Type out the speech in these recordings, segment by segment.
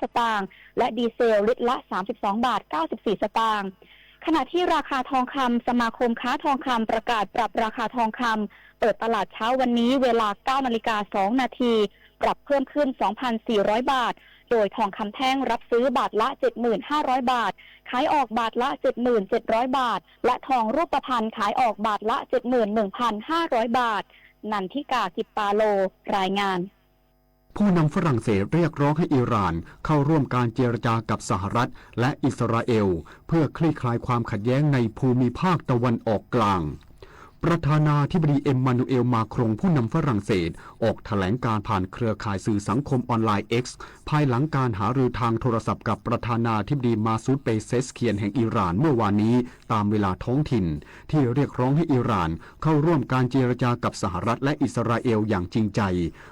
สตางค์ และดีเซลลิตรละ สามสิบสองบาท เก้าสิบสี่สตางค์ ขณะที่ราคาทองคำ สมาคมค้าทองคำประกาศปรับราคาทองคำ เปิดตลาดเช้าวันนี้เวลา เก้านาฬิกาสองนาที ปรับเพิ่มขึ้น สองพันสี่ร้อยบาท โดยทองคำแท่งรับซื้อบาทละ เจ็ดหมื่นห้าร้อยบาท ขายออกบาทละ เจ็ดหมื่นเจ็ดร้อยบาท และทองรูปพรรณขายออกบาทละ เจ็ดหมื่นหนึ่งพันห้าร้อยบาท นันทิกา กิปปาโล รายงาน ผู้นำฝรั่งเศสเรียกร้องให้อิหร่านเข้าร่วมการเจรจากับสหรัฐและอิสราเอล เพื่อคลี่คลายความขัดแย้งในภูมิภาคตะวันออกกลาง ประธานาธิบดีเอ็มมานูเอล มาครง ผู้นำฝรั่งเศส ออกแถลงการผ่านเครือข่ายสื่อสังคมออนไลน์ X ภายหลังการหารือทางโทรศัพท์กับประธานาธิบดีมาซูด เปเซชเคียน แห่งอิหร่านเมื่อวานนี้ ตามเวลาท้องถิ่น ที่เรียกร้องให้อิหร่านเข้าร่วมการเจรจากับสหรัฐและอิสราเอลอย่างจริงใจ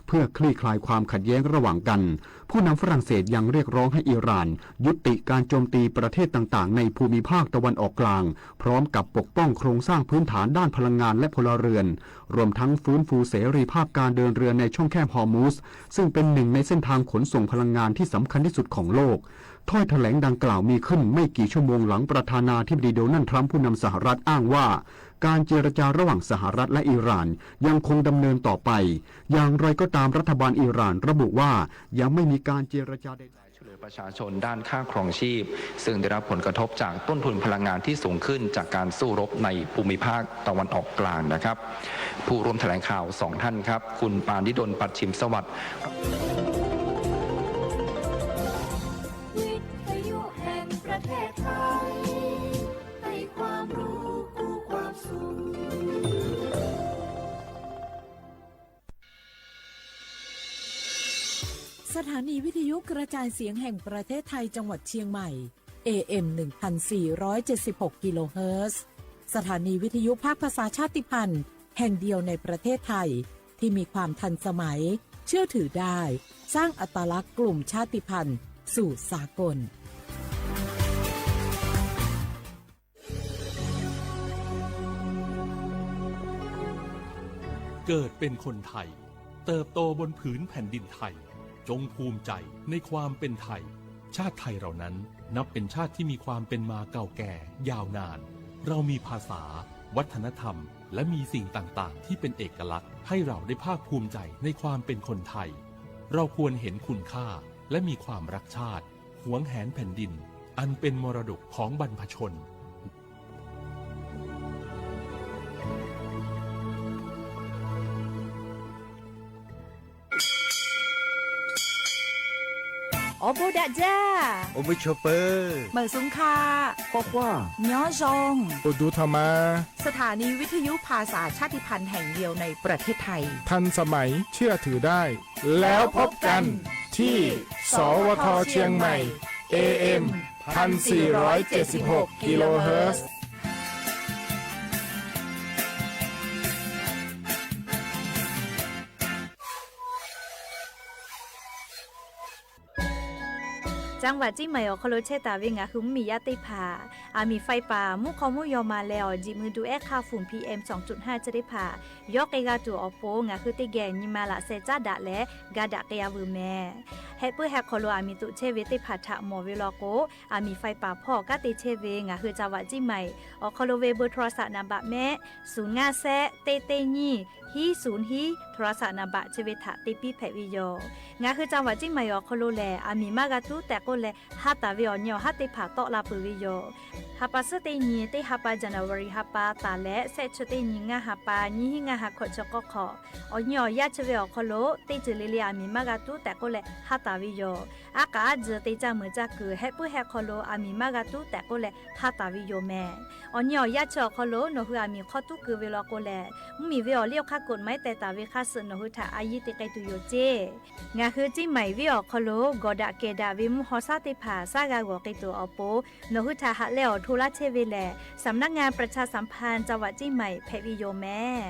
เพื่อคลี่คลายความขัดแย้งระหว่างกัน ผู้นำฝรั่งเศสยังเรียกร้องให้อิหร่านยุติการโจมตีประเทศต่างๆ ในภูมิภาคตะวันออกกลาง พร้อมกับปกป้องโครงสร้างพื้นฐานด้านพลังงานและพลเรือน รวมทั้งฟื้นฟูเสรีภาพการเดินเรือในช่องแคบฮอร์มุซ ซึ่งเป็นหนึ่งในเส้นทางขนส่งพลังงานที่สำคัญที่สุดของโลก ถ้อยแถลงดังกล่าวมีขึ้นไม่กี่ชั่วโมงหลังประธานาธิบดีโดนัลด์ทรัมป์ผู้นำสหรัฐอ้างว่า การเจรจาระหว่างสหรัฐและอิหร่านยังคงดำเนินต่อไป อย่างไรก็ตามรัฐบาลอิหร่านระบุว่ายังไม่มีการเจรจาใดๆ ช่วยเหลือประชาชนด้านค่าครองชีพ ซึ่งได้รับผลกระทบจากต้นทุนพลังงานที่สูงขึ้นจากการสู้รบในภูมิภาคตะวันออกกลางนะครับ ผู้ร่วมแถลงข่าวสองท่านครับ คุณปานิดล ปัชชิมสวัสดิ์ วิทยุแห่งประเทศไทย ให้ความรู้กู้ความสุข สถานีวิทยุกระจายเสียงแห่งประเทศไทยจังหวัดเชียงใหม่ เอ เอ็ม หนึ่งพันสี่ร้อยเจ็ดสิบหก กิโลเฮิรตซ์ สถานีวิทยุภาคภาษาชาติพันธุ์แห่งเดียวในประเทศไทย ที่มีความทันสมัย เชื่อถือได้ สร้างอัตลักษณ์กลุ่มชาติพันธุ์สู่สากล เกิดเป็นคนไทย เติบโตบนผืนแผ่นดินไทย จงภูมิใจในความเป็นไทย ชาติไทยเรานั้นนับเป็นชาติที่มีความเป็นมาเก่าแก่ยาวนาน เรามีภาษา วัฒนธรรม และมีสิ่งต่างๆ ที่เป็นเอกลักษณ์ ให้เราได้ภาคภูมิใจในความเป็นคนไทย เราควรเห็นคุณค่า และมีความรักชาติ หวงแหนแผ่นดิน อันเป็นมรดกของบรรพชน Awˬ bon daꞈ jaˇ. Awˬ bon chaw peuˬ. Meunˍ suhˍ hkaˆ. K'awꞈ k'oˆ. Nyawˇ zawnˍ. Awˬ duˬ htaꞈ ma. สถานีวิทยุภาษาชาติพันธุ์แห่งเดียวในประเทศไทย ทันสมัย เชื่อถือได้ แล้วพบกันที่ สวท เชียงใหม่ เอ เอ็ม พันสี่ร้อยเจ็ดสิบหก กิโลเฮิรตซ์ จังหวัดเชียงใหม่ awˬ hk'aw lo chehˇ taˍ ve ngaˬ hui mvuhˇmiˬ yaˇ teˇ hpaˍ, aˬ miˍ faiˇ paˍ mvuhˇ hk'aw mvuhˇ yaw ma leh awˬ jeꞈ mui du ehˉ hk'aˇ ฝุ่น PM สองจุดห้า chi teˇ hpaˍ yawˇ k'ai g'a tuˬ awˬ pon, ngaˬ hui teˇ geh nyi ma laꞈ sheh caˉ daꞈ leh ga daꞈ k'ai-a veuˬ mehˍ. Heh puiˉ heh hk'aw lo aˬ miˍ toꞈ chehˇ ve teˇ hpaˍ htaꞈ mawˬ ve law k'o, aˬ miˍ faiˇ paˍ hpawˇ kanˉ te chehˇ ve ngaˬ hui จังหวัดเชียงใหม่ awˬ hk'aw lo ve เบอร์โทรศัพท์ นัมเบอร์ mehˆ, suhˍ ngaˇ shehˆ teˇ teˇ nyiˇ hiˉ suhˍ hiˉ โทรศัพท์ นัมเบอร์ chi ve htaꞈ te piˇ hpehꞈ ve yoˬ. Ngaˬ hui จังหวัดเชียงใหม่ awˬ hk'aw lo lehˬ, aˬ miˍ maˇ g'a tuˉ tehꞈ k'oˆ leh, ha taˍ ve awˬ nyi awˬ haˉ teˇ hpaˍ tawˆ la peuˬ ve yoˬ. Ha pa suhˉ teˇ nyi teˇ ha pa January ha pa taˍ leh shehˆ chi teˇ nyi ngaˇ ha pa nyiˇ hiˉ ngaˇ ha hkawꞈ chi k'awˇ hk'awꞈ, awˬ nyi awˬ yaˇ chi ve awˬ hk'aw lo teˇ ceuˬ le le aˬ miˍ maˇ g'a tuˉ tehꞈ k'oˆ leh ha taˍ ve yoˬ. Aˉ k'aꞈ aˉ tzuhˬ te caˇ meuˍ caˇ kuiˬ heh puiˉ heh hk'aw lo aˬ miˍ maˇ g'a tuˉ tehꞈ k'oˆ leh ha taˍ ve yoˬ mehˍ. Awˬ nyi awˬ yaˇ chi awˬ hk'aw lo nawˬ hui aˬ miˍ hk'awˇ tuˉ keu ve law k'o lehˬ, mvuhˇmiˬ ve awˬ liˇ awˬ hk'aˇ กฎหมาย teh taˍ ve hk'aˇ suh nawˬ hui htaꞈ a yiˇ te k'ai tuˬ yoˬ ceˇ. Ngaˬ hui Ciˇ maiˍ venˇ awˬ hk'aw lo gawˬ daꞈ kehˬ daꞈ ve mvuhˇ haw shaˉ teˇ hpaˍ shaˉ g'a g'awˬ k'ai tuˬ awˬ pon, nawˬ hui htaꞈ haꞈ leh awˬ hto laˇ chehˇ ve lehˬ, สำนักงานประชาสัมพันธ์จังหวัดเชียงใหม่ hpehꞈ ve yoˬ mehˍ.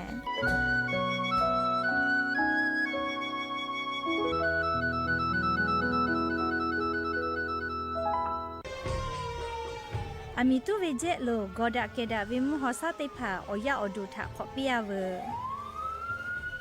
Aˬ miˍ tuˉ ve jehˆ lo gawˬ daꞈ kehˬ daꞈ ve mvuhˇ haw shaˉ teˇ hpaˍ awˬ yaˇ awˬ duˬ htaꞈ hk'awꞈ piˇ-a veuˬ.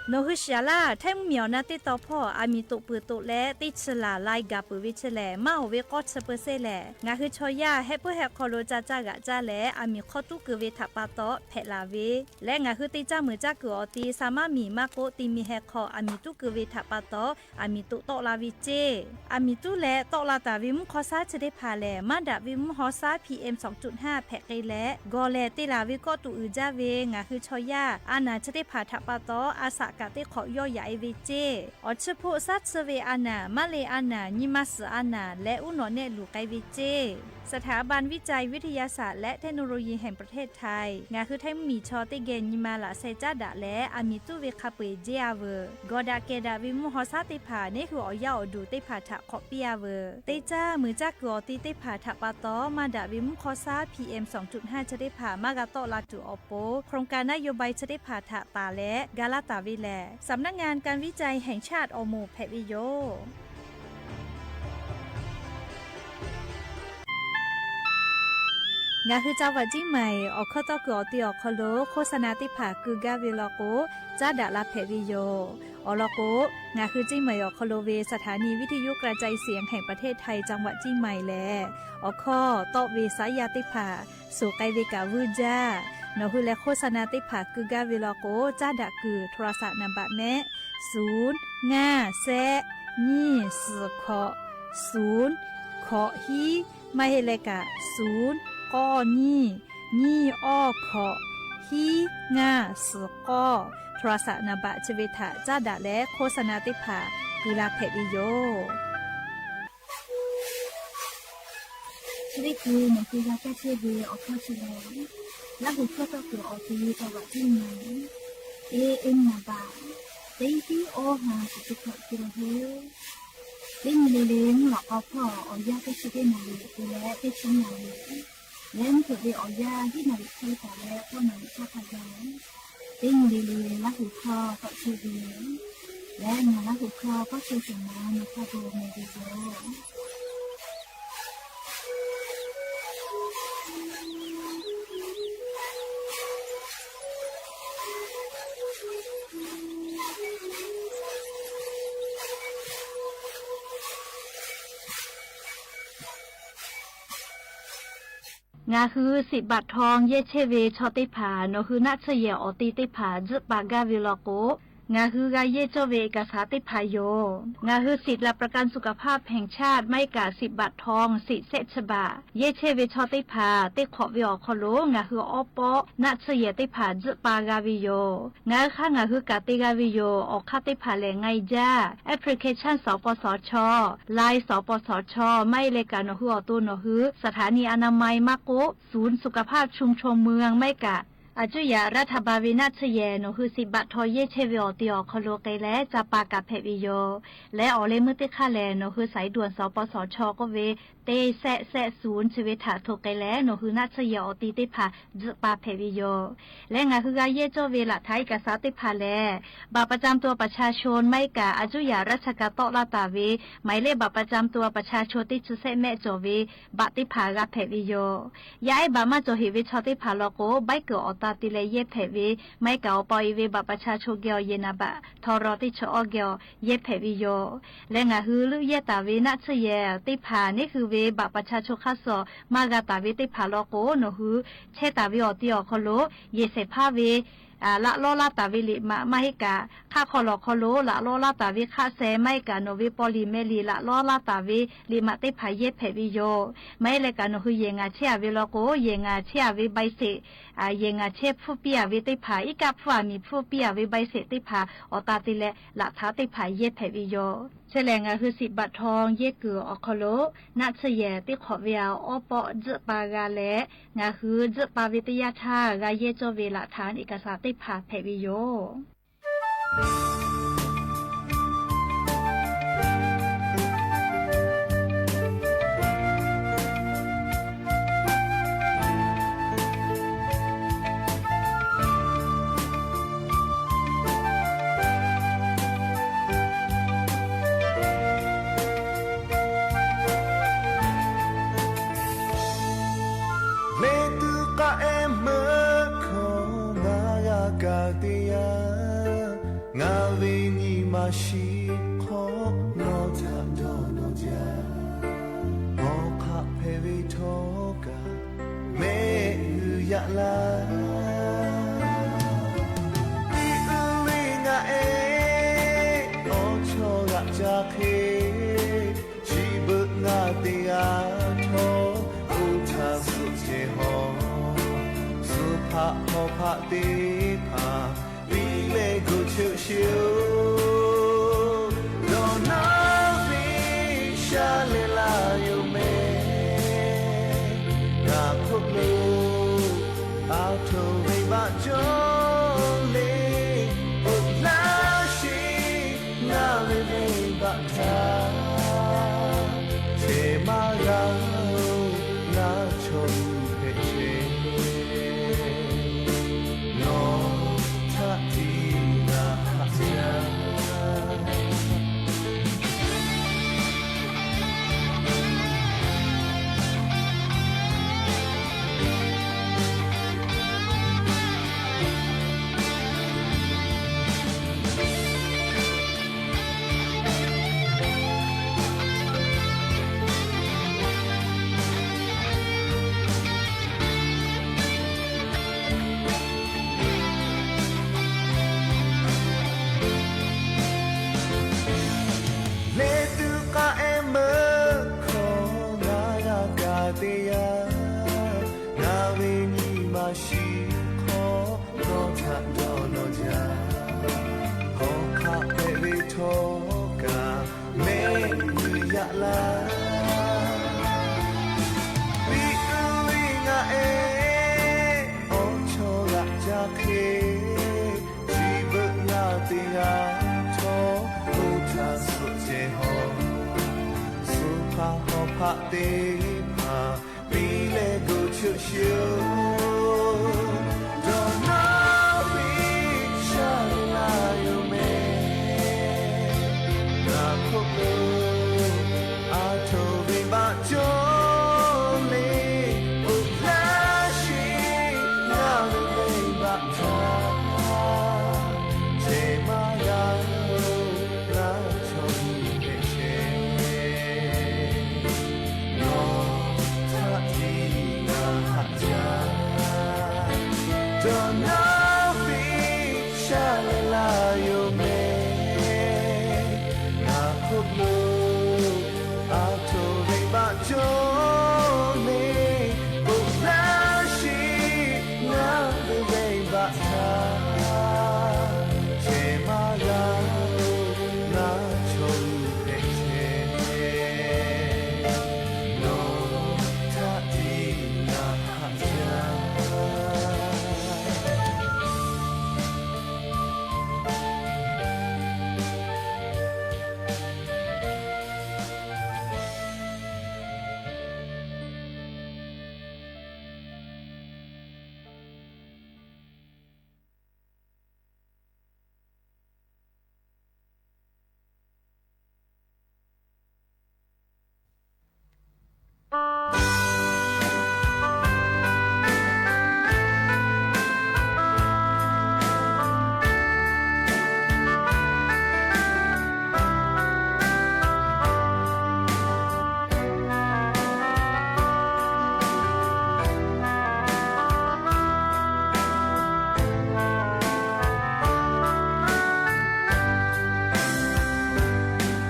Nawˬ hui shiˍ laˇ, htaiˇ mvuhˇmiˬ awˬ na teˇ taw hpawˇ aˬ miˍ toꞈ peuˬ toꞈ leh teˇ chi laˬ lai gaˬ peuˬ ve chi lehˬ, maˇ oˬ ve k'awˇ chi peuˬ sehˇ lehˬ, ngaˬ hui chaw yaˇ heh puiˉ heh hk'aw lo ca caˇ g'aꞈ caˇ leh, aˬ miˍ hk'awˇ tuˉ keu ve htaꞈ pa taw hpehꞈ laˬ ve leh, ngaˬ hui te caˇ meuˍ caˇ kuiˬ awˬ ti sa maˇ miˬ maˇ k'oˆ, ti mi heh hk'aw aˬ miˍ tuˉ keu ve htaꞈ pa taw, aˬ miˍ toꞈ tawˆ la ve ceˇ. Aˬ miˍ tuˉ leh tawˆ la taˍ ve mvuhˇ hk'aw shaˉ chi teˇ hpaˍ lehˬ, maˇ daꞈ ve mvuhˇ hawˉ shaˉ P M sawˍ tuꞈ hnaˇ hpehꞈ k'ai leh, gawˬ lehˬ te laˬ ve kawˆ tuꞈ uiˍ jaˇ ve ngaˬ hui chaw yaˇ a naˬ chi teˇ hpaˍ htaꞈ pa taw, a shaꞈ kaꞈ teˇ hk'awꞈ yawˇ yaꞈ e ve ceˇ. Awˬ chi hpoˆ shaˉ chi ve a naˬ, maˇ le a naˬ, nyi ma suhˍ a naˬ leh uˉ nawꞈ nehˆ luˬ k'ai ve ceˇ. สถาบันวิจัยวิทยาศาสตร์และเทคโนโลยีแห่งประเทศไทย ngaˬ hui htaiˇ mvuhˇmiˬ chaw teˇ geh nyi ma laꞈ sheh caˉ daꞈ leh, aˬ miˍ tuˉ ve hk'a peu-eˬ jeˇ a veuˬ. Gawˬ daꞈ kehˬ daꞈ ve mvuhˇ hawˉ shaˉ teˇ hpaˍ neˇ hui awˬ yaˇ awˬ duˬ teˇ hpaˍ htaꞈ hk'awꞈ piˇ a veuˬ. Teˇ caˇ meuˍ caˇ kuiˬ awˬ ti teˇ hpaˍ htaꞈ pa taw, maˇ daꞈ ve mvuhˇ hk'aw shaˉ P M sawˍ tuꞈ hnaˇ chi teˇ hpaˍ maˇ g'a tawˆ la tuˬ awˬ pon, โครงการนโยบาย chi teˇ hpaˍ htaꞈ taˍ leh ga laˇ taˍ ve lehˬ, สำนักงานการวิจัยแห่งชาติ awˬ moˍ hpehꞈ ve yoˬ. Ngaˬ hui จังหวัดเชียงใหม่ awˬ hkawˇ tawˇ kuiˬ awˬ ti awˬ hk'aw lo โฆษณา teˇ hpaˍ keu gaˇ ve law k'o, caˉ daꞈ la hpehꞈ ve yoˬ. Awˬ lawn k'o, ngaˬ hui เชียงใหม่ awˬ hk'aw lo ve สถานีวิทยุกระจายเสียงแห่งประเทศไทย จังหวัดเชียงใหม่ lehˬ, awˬ hkawˇ tawˆ ve saˉ yaˇ teˇ hpaˍ suˍ k'ai ve kaꞈ vuiˇ jaˇ. Nawˬ hui leh โฆษณา teˇ hpaˍ keu gaˇ ve law k'o, caˉ daꞈ kuiˬ โทรศัพท์ naˍ baꞈ mehˆ, suˍ ngaˇ shehˆ nyiˇ suhˍ hkawꞈ suˍ hkawꞈ hiˉ, maˇ heˆ leh kaꞈ suˍ k'awˇ nyiˇ nyiˇ awˇ hkawꞈ hiˉ ngaˇ suhˍ k'awˇ โทรศัพท์ naˍ baꞈ chi ve htaꞈ caˉ daꞈ leh โฆษณา teˇ hpaˍ keu la hpehꞈ ve yoˬ. Chi teˇ hkui nawˬ hui g'a kaˇ chehˇ ve awˬ hkawˇ chi lehˬ, Laˇ huˍ hkawˇ tawˇ kuiˬ awˬ ti จังหวัดเชียงใหม่ A M naˍ baꞈ teˇ hiˉ awˇ ha suhˍ chi hkawꞈ te la hoˬ. Teˇ nyi le le mvuhˇ lawꞈ k'aw hpawˇ awˬ yanˇ teˇ chi teˇ naˍ riˍ te leh teˇ chi naˍ riˍ leh mvuhˇ hpeuꞈ ve awˬ yanˇ hiˉ naˍ riˍ hk'e taˍ leh k'awˇ naˍ riˍ hk'aˇ hk'a gaˬ, teˇ nyi le le Laˇ huˍ hkawˇ tawˆ chehˇ ve lehˬ, ngaˬ Laˇ huˍ hkawˇ kawˇ chehˇ shehˍ ma nawˬ hk'a gaˬ mehˍ ve yoˬ. Ngaˬ hui สิบ บาททอง yehˇ chehˇ ve chaw teˇ hpaˍ nawˬ hui naˆ tsuhˇ yehˬ awˬ te teˇ hpaˍ tzuhˆ pa gaˇ ve law k'o, ngaˬ hui g'a yehˇ cawˇ ve เอกสาร teˇ hpaˍ yoˬ. Ngaˬ hui สิทธิ์หลักประกันสุขภาพแห่งชาติ maˇ heˆ kaꞈ สิบ บาททอง สิทธิ์ shehˆ chi baꞈ yehˇ chehˇ ve chaw teˇ hpaˍ teˇ hk'awꞈ ve awˬ hk'aw lo ngaˬ hui awˉ pawˆ naˆ tsuhˇ yehˬ teˇ hpaˍ tzuhˆ pa g'a ve yoˬ. Ngaˬ hui hk'aˇ ngaˬ hui kaꞈ te g'a ve yoˬ. Awˬ hk'aˇ teˇ hpaˍ lehˬ, ไงจ้า application สปสช, Line สปสช, maˇ heˆ leh kaꞈ nawˬ hui awˬ to nawˬ hui สถานีอนามัย maˇ k'oˆ ศูนย์สุขภาพชุมชนเมือง maˇ heˆ kaꞈ อายุทยารัฐบาล ve naˆ tsuhˇ yehˬ nawˬ hui สิบ บาททอง yehˇ chehˇ ve awˬ te awˬ hk'aw lo k'ai leh ca pa kaꞈ hpehꞈ ve yoˬ. Leh awˬ leh meuˇ teˇ hk'aˇ lehˬ, nawˬ hui สายด่วน สปสช k'oˆ ve teˇ shehˆ shehˆ suˍ chi ve htaꞈ hto k'ai leh nawˬ hui naˆ tsuhˇ yehˬ awˬ te teˇ hpaˍ tzuhˆ pa hpehꞈ ve yoˬ. Leh ngaˬ hui g'a yehˇ cawˇ ve หลักฐาน เอกสาร teˇ hpaˍ lehˬ, baꞈ ประจำตัวประชาชน maˇ heˆ kaꞈ อายุทยาราชการ tawˆ laˇ taˍ ve หมายเลขบัตรประจำตัวประชาชน teˇ chi shehˆ mehˆ cawˬ ve บัตร teˇ hpaˍ g'a hpehꞈ ve yoˬ. Yaˇ ehˉ บัตร maˇ cawˬ heꞈ ve chaw teˇ hpaˍ law k'o, ใบเกิด awˬ ta te leh yehˇ hpehꞈ ve, maˇ heˆ kaꞈ awˬ pa awˬ e ve บัตรประชาชน geh awˬ yehˬ naˍ baꞈ htaw raw teˇ chi awˇ geh awˬ yehˇ hpehꞈ ve yoˬ. Leh ngaˬ hui leuˆ yehˇ taˍ ve naˆ tsuhˇ yehˬ teˇ hpaˍ neˇ hui ve บัตรประชาชน hk'aˇ suh maˇ g'a taˍ ve teˇ hpaˍ law k'o, nawˬ hui chehˇ taˍ ve awˬ te awˬ hk'aw lo yehˬ shehˍ hpaˇ ve laꞈ lawˇ laˇ taˍ ve liꞈ maꞈ maˇ heˆ kaꞈ, hk'aˆ hk'aw lawˬ hk'aw lo laꞈ lawˇ laˇ taˍ ve hk'aˆ sheh maˇ heˆ kaꞈ nawˬ ve paw liꞈ meh liꞈ laꞈ lawˇ laˇ taˍ ve liꞈ maꞈ teˇ hpaˍ yehˇ hpehꞈ ve yoˬ. Maˇ heˆ leh kaꞈ nawˬ hui yehˬ ngaˬ chehˇ a ve law k'o, yehˬ ngaˬ chehˇ a ve ใบเสร็จ, yehˬ ngaˬ chehˇ hpfuhˇ piˇ a ve teˇ hpaˍ, iˉ kaˆ hpfuhˇ a miˬ hpfuhˇ piˇ a ve ใบเสร็จ teˇ hpaˍ awˬ ta te leh laꞈ htaꞈ teˇ hpaˍ yehˇ hpehꞈ ve yoˬ. Chi lehˬ ngaˬ hui สิบ บาททอง yehˇ kuiˬ awˬ hk'aw lo naˆ tsuhˇ yehˬ teˇ hk'awꞈ ve awˉ pawˆ tzuhˆ pa g'a leh, ngaˬ hui tzuhˆ pa ve teˇ yanˇ htaˇ g'a yehˇ cawˇ ve หลักฐาน เอกสาร teˇ hpaˍ hpehꞈ ve yoˬ. Leh tuˬ k'aˆ ehˉ meuˇ hkawˇ ngaˬ g'a kaꞈ te yaˇ, ngaˬ htawˇ kaꞈ mehˆ g'uiˬ yaꞈ laˇ. Iˉ uˉ ve ngaˬ ehˉ awˬ chawˇ g'aꞈ ca hk'e, chi beuꞈ ngaˬ teˇ g'aˇ htawˇ, oˇ htaˇ suhˆ cehˬ hawˬ, suh hpaˆ hk'aw hpaˆ teˇ hpaˍ piˇ leh gu cheuˆ sheˍ oˬ. Dawˬ nawˉ ve sha leh laˇ yoˬ mehˍ. Ngaˬ hk'oˆ lo a htoꞈ ve baˆ cawˇ le, oˇ laˇ sheˍ ngaˬ ve venˇ baˆ htaꞈ, chehˇ maˇ g'a oˬ, ngaˬ chaw hui hpehꞈ chehˇ. Nawˬ htaꞈ tiˉ ngaˬ haꞈ jaˇ. Leh tuꞈ k'aˆ ehˉ meuˆ hkawˇ ngaˬ g'a kaꞈ teˇ yanˇ, ngaˬ ve nyi ma shiˍ hk'awˇ nawˬ htaꞈ dawˇ nawˬ jaˇ. Hawˉ hk'aˆ hpehꞈ ve htawˇ kaꞈ mehˆ g'uiˬ yaꞈ laˇ. Piˇ uˉ ve ngaˬ ehˉ awˬ chawˇ g'aꞈ ca hk'e, chi beuꞈ ngaˬ teˇ g'aˇ htawˇ, oˇ htaˇ suhˆ cehˬ hawˬ, suh hpaˆ hk'aw hpaˆ teˇ hpaˍ piˇ leh gu cheuˆ sheˍ oˬ. Dawˬ nawˉ ve sha leh laˇ yoˬ mehˍ. Ngaˬ hk'oˆ lo a htoꞈ ve baˆ cawˇ le, oˇ laˇ sheˍ ngaˬ ve venˇ baˆ htaꞈ, chehˇ maˇ g'a oˬ, ngaˬ chaw hui hpehꞈ chehˇ. Nawˬ htaꞈ tiˉ ngaˬ haꞈ jaˇ. Dawˬ nawˉ ve sha leh laˇ yoˬ mehˍ. Ngaˬ hk'oˆ lo a htoꞈ ve baˆ cawˇ le, oˇ laˇ sheˍ ngaˬ ve venˇ baˆ htaꞈ, chehˇ maˇ g'a oˬ, ngaˬ chaw hui hpehꞈ chehˇ. Nawˬ htaꞈ tiˉ ngaˬ haꞈ jaˇ.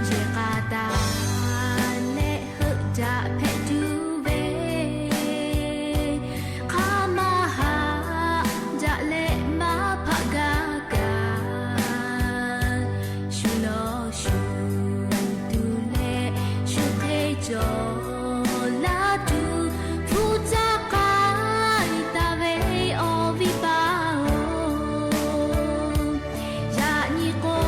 Yehˬ k'a taˍ leh heuˆ jaꞈ hpehꞈ tuˬ ve, hk'aˬ ma haꞈ jaꞈ leh maˇ hpaˆ gaˇ kaꞈ, shu lawˬ shuˍ tuˬ leh shu hk'e cawˬ laˇ tuˬ, hpu caˇ k'ai taˍ ve awˬ viˉ paˍ-oˬ, yaꞈ nyi k'o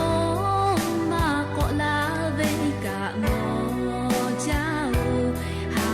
maˇ k'awꞈ laˇ ve kaꞈ mawˬ jaˇ-oˬ, ha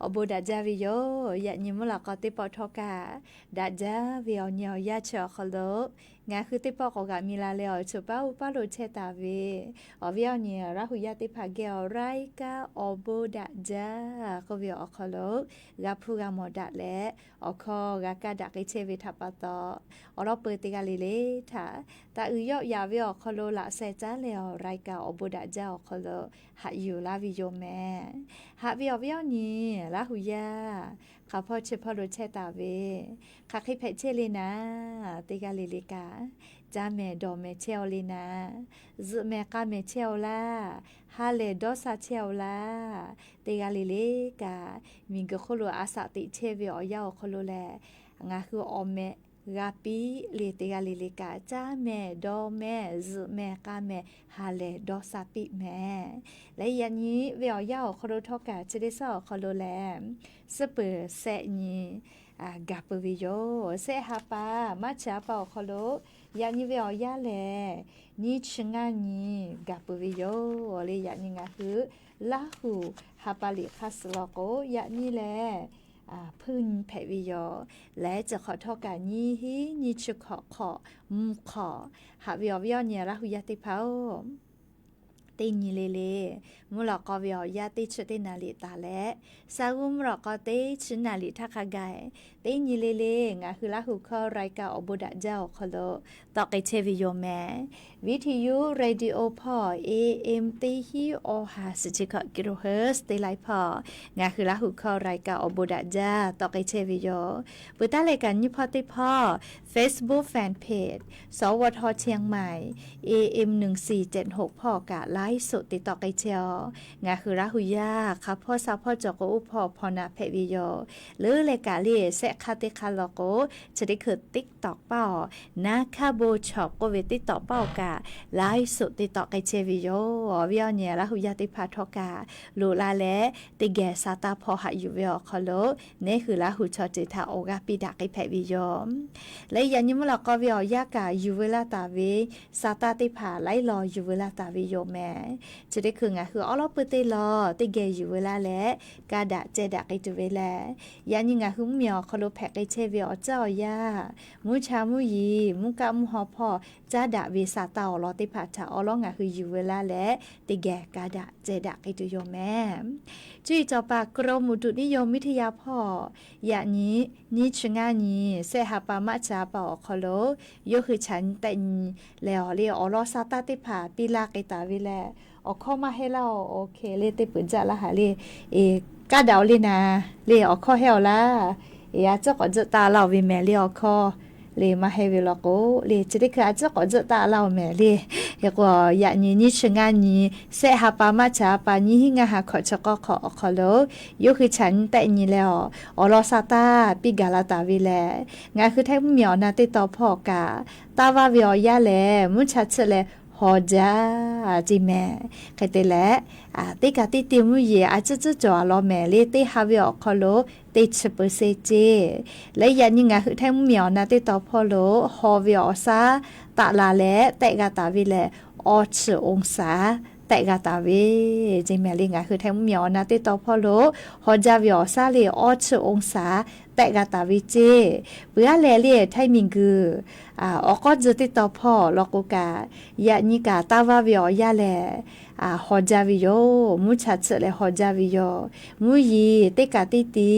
awˬ bon daꞈ jaˇ ve yoˬ. Yaꞈ nyi mvuhˇ lawꞈ k'aw teˇ pawˆ htawˇ kaꞈ daꞈ jaˇ ve awˬ nyi awˬ yanˇ chi awˬ hk'aw lo ngaˬ hui teˇ pawˆ k'awꞈ g'aꞈ mi la leh awˬ choˬ paˉ uˉ paˉ lo chehˇ taˍ ve awˬ viˉ awˬ nyi Laˇ hu yaˇ teˇ hpaˍ geh awˬ รายการ awˬ bon daꞈ jaˇ k'oˆ ve awˬ hk'aw lo g'a hpuˇ g'a mawˬ daꞈ leh awˬ hkawˇ g'a kaˇ daꞈ k'ai chehˇ ve htaꞈ pa taw, awˬ lawn peuˬ teˇ g'aˇ le le htaꞈ taꞈ uiˍ yawˆ yaꞈ ve awˬ hk'aw lo laꞈ sheh caˉ leh awˬ รายการ awˬ bon daꞈ jaˇ awˬ hk'aw lo haꞈ yuˬ laˇ ve yoˬ mehˍ. Haꞈ ve awˬ viˉ awˬ nyi Laˇ hu yaˇ hk'aˬ hpawˇ chi hpawˇ lo chehˇ taˍ ve, hk'aˬ hk'e hpehꞈ chehˇ le naˍ, teˇ g'aˇ le le kaꞈ caˇ mehˍ dawˬ mehˍ chehˇ aw le naˍ, zuhꞈ mehˍ k'a mehˍ chehˇ aw laˇ, ha lehˬ dawˇ sha chehˇ aw laˇ, teˇ g'aˇ le le kaꞈ miˬguiˬ hk'oˆ lo a shaꞈ teꞈ chehˇ ve awˬ yanˇ awˬ hk'aw lo lehˬ, ngaˬ hui awˬ meh g'a piˇ le. Teˇ g'aˇ le le kaꞈ caˇ mehˍ dawˬ mehˍ zuhꞈ mehˍ k'a mehˍ ha lehˬ dawˇ sha piˇ mehˍ. Leh yaꞈ nyi ve awˬ yanˇ awˬ hk'aw lo htawˇ kaꞈ chi teˇ shaˉ awˬ hk'aw lo lehˬ, suhˉ peuˬ shehˆ nyi gaˬ peuˬ ve yoˬ. Shehˆ ha pa March ha pa awˬ hk'aw lo yaꞈ nyi ve awˬ yanˇ lehˬ, nyiˇ chi ngaˇ nyi gaˬ peuˬ ve yoˬ le. Yaꞈ nyi ngaˬ hui Laˇ hu ha pa liꞈ hk'aˇ suh law k'o, yaꞈ nyi lehˬ hpuiˇ nyi hpehꞈ ve yoˬ. Leh chi hk'awꞈ htawˇ kaꞈ nyiˇ hinˉ nyiˇ chi hkawꞈ hk'awꞈ mvuhˇ hk'awꞈ. Haꞈ ve awˬ viˉ awˬ nyi Laˇ hu yaˇ teˇ hpaˍ-oˬ, teˇ nyi le le mvuhˇ lawꞈ k'aw ve awˬ yanˇ teˇ chi teˇ naˍ riˍ taˍ leh, sha g'uˇ mvuhˇ lawꞈ k'aw teˇ chi naˍ riˍ htaˇ hk'a gaˬ, teˇ nyi le le ngaˬ hui Laˇ hu hkawˇ รายการ awˬ bon daꞈ jaˇ awˬ hk'aw lo tawˆ k'ai chehˇ ve yoˬ mehˍ. Viˉ hti yuˇ radio hpawˇ A M teˇ hinˉ awˬ ha suhˍ chi hkawꞈ kilohertz teˇ laiˉ hpawˇ ngaˬ hui Laˇ hu hkawˇ รายการ awˬ bon daꞈ jaˇ tawˆ k'ai chehˇ ve yoˬ. Peuˬ taˉ leh kaꞈ nyiˇ hpawˇ teˇ hpawˇ Facebook fan page สวท เชียงใหม่ A M หนึ่งสี่เจ็ดหก hpawˇ kaꞈ ไลฟ์สด te tawˆ k'ai chehˇ aw. Ngaˬ hui Laˇ hu yaˇ hk'aˬ hpawˇ sha hpawˇ cawˬ k'o, oˇ hpawˇ hpaw naˍ hpehꞈ ve yoˬ. Leuˉ leh kaꞈ le shehˆ hk'aˇ teˇ hk'aˇ law k'o, chi teˇ hkui TikTok paˇ awˬ naˍ hkaˇ bon chaw k'oˆ ve TikTok paˇ awˬ kaꞈ ไลฟ์สด te tawˆ k'ai chehˇ ve yoˬ. Awˬ viˉ awˬ nyi Laˇ hu yaˇ teˇ hpaˍ htawˇ kaꞈ loꞈ la leh, teˇ geh sa taˇ hpawˇ haꞈ yuˬ ve awˬ hk'aw lo, neˇ hui Laˇ hu chaw ceuˬ htaꞈ awˬ g'aˇ piˇ daꞈ k'ai hpehꞈ ve yoˬ. Leh yaꞈ nyi mvuhˇ lawꞈ k'aw ve awˬ yanˇ kaꞈ yuˬ veu laˇ taˍ ve sa taˇ teˇ hpaˍ laiˉ law yuˬ veu laˇ taˍ ve yoˬ mehˍ. Chi teˇ hkui ngaˬ hui awˉ lawˉ pui teˇ law teˇ geh yuˬ veu laˇ leh, kaˇ daꞈ ceh daꞈ k'ai tuˬ ve lehˬ, yaꞈ nyi ngaˬ hui mvuhˇmiˬ awˬ hk'aw lo hpehꞈ k'ai chehˇ ve awˬ caˉ awˬ yaˇ, mvuhˇ cha mvuhˇ yeˬ, mvuhˇ kaˆ mvuhˇ haw hpawˇ caˉ daꞈ ve sa taˇ awˬ lawn teˇ hpaˍ htaꞈ awˉ lawˉ ngaˬ hui yuˬ veu laˇ leh, teˇ geh kaˇ daꞈ ceh daꞈ k'ai tuˬ yoˬ mehˍ. Cuˇ yiˍ cawˬ paˍ กรมอุตุนิยมวิทยา hpawˇ yaꞈ nyi nyiˇ chi ngaˇ nyi shehˆ ha pa March ha pa awˬ hk'aw lo, yawˇ hui chaꞈ nyi tehˆ nyi leh awˬ le awˬ lawn sa taˇ teˇ hpaˍ piˇ laˇ k'ai taˍ ve lehˬ, awˬ hkawˇ maˇ heˆ laˇ-oˬ. Oˇ hk'e le teˇ peuˬ jaˇ laˇ haˍ le. Kaˇ daꞈ-oˬ le naˍ le, awˬ hkawˇ heˆ-oˬ laˇ. A ciˉ k'awꞈ tzuhˆ taˇ laˇ-oˬ ve mehˍ le awˬ hkawˇ le maˇ heˆ ve law k'o, le chi teˇ hkui a ciˉ k'awꞈ tzuhˆ taˇ laˇ-oˬ mehˍ le. Hk'e k'o, yaꞈ nyi nyiˇ chi ngaˇ nyi shehˆ ha pa March ha pa nyiˇ hinˉ ngaˇ ha hkawꞈ chi k'awˇ hk'awꞈ awˬ hk'aw lo, yawˇ hui chaꞈ nyi tehˆ nyi leh awˬ, awˬ lawn sa taˇ piˇ gaˬ la taˍ ve lehˬ, ngaˬ hui Htaiˇ mvuhˇmiˬ awˬ na teˇ tawn hpawˇ kaꞈ, taˇ vaˇ ve awˬ yanˇ lehˬ mvuhˇ cha chiˆ leh haw jaˇ ceˇ mehˍ. Hk'e te leh, teˇ kaꞈ teˇ te mvuhˇ yeˬ a ciˉ ciˉ cawˬ a law mehˍ le, teˇ ha ve awˬ hk'aw lo teˇ chi เปอร์เซ็นต์ ceˇ. Leh yaꞈ nyi ngaˬ hui Htaiˇ mvuhˇmiˬ awˬ na teˇ tawn hpawˇ lo haw ve awˬ shaˉ taˆ la leh tehˆ g'a taˍ ve lehˬ, awˇ chi องศา tehˆ g'a taˍ ve ceˇ mehˍ le. Ngaˬ hui Htaiˇ mvuhˇmiˬ awˬ na teˇ tawn hpawˇ lo haw jaˇ ve awˬ shaˉ le awˇ chi องศา tehˆ g'a taˍ ve ceˇ. Peuˬ aˉ lehˬ le Htaiˇ miˬguiˬ awˬ k'awˇ tcuh teˇ tawn hpawˇ law k'o kaꞈ, yaꞈ nyi kaꞈ taˇ vaˇ ve awˬ yanˇ lehˬ, haw jaˇ ve yoˬ. Mvuhˇ cha chiˆ leh haw jaˇ ve yoˬ. Mvuhˇ yeˬ teˇ kaꞈ teˇ te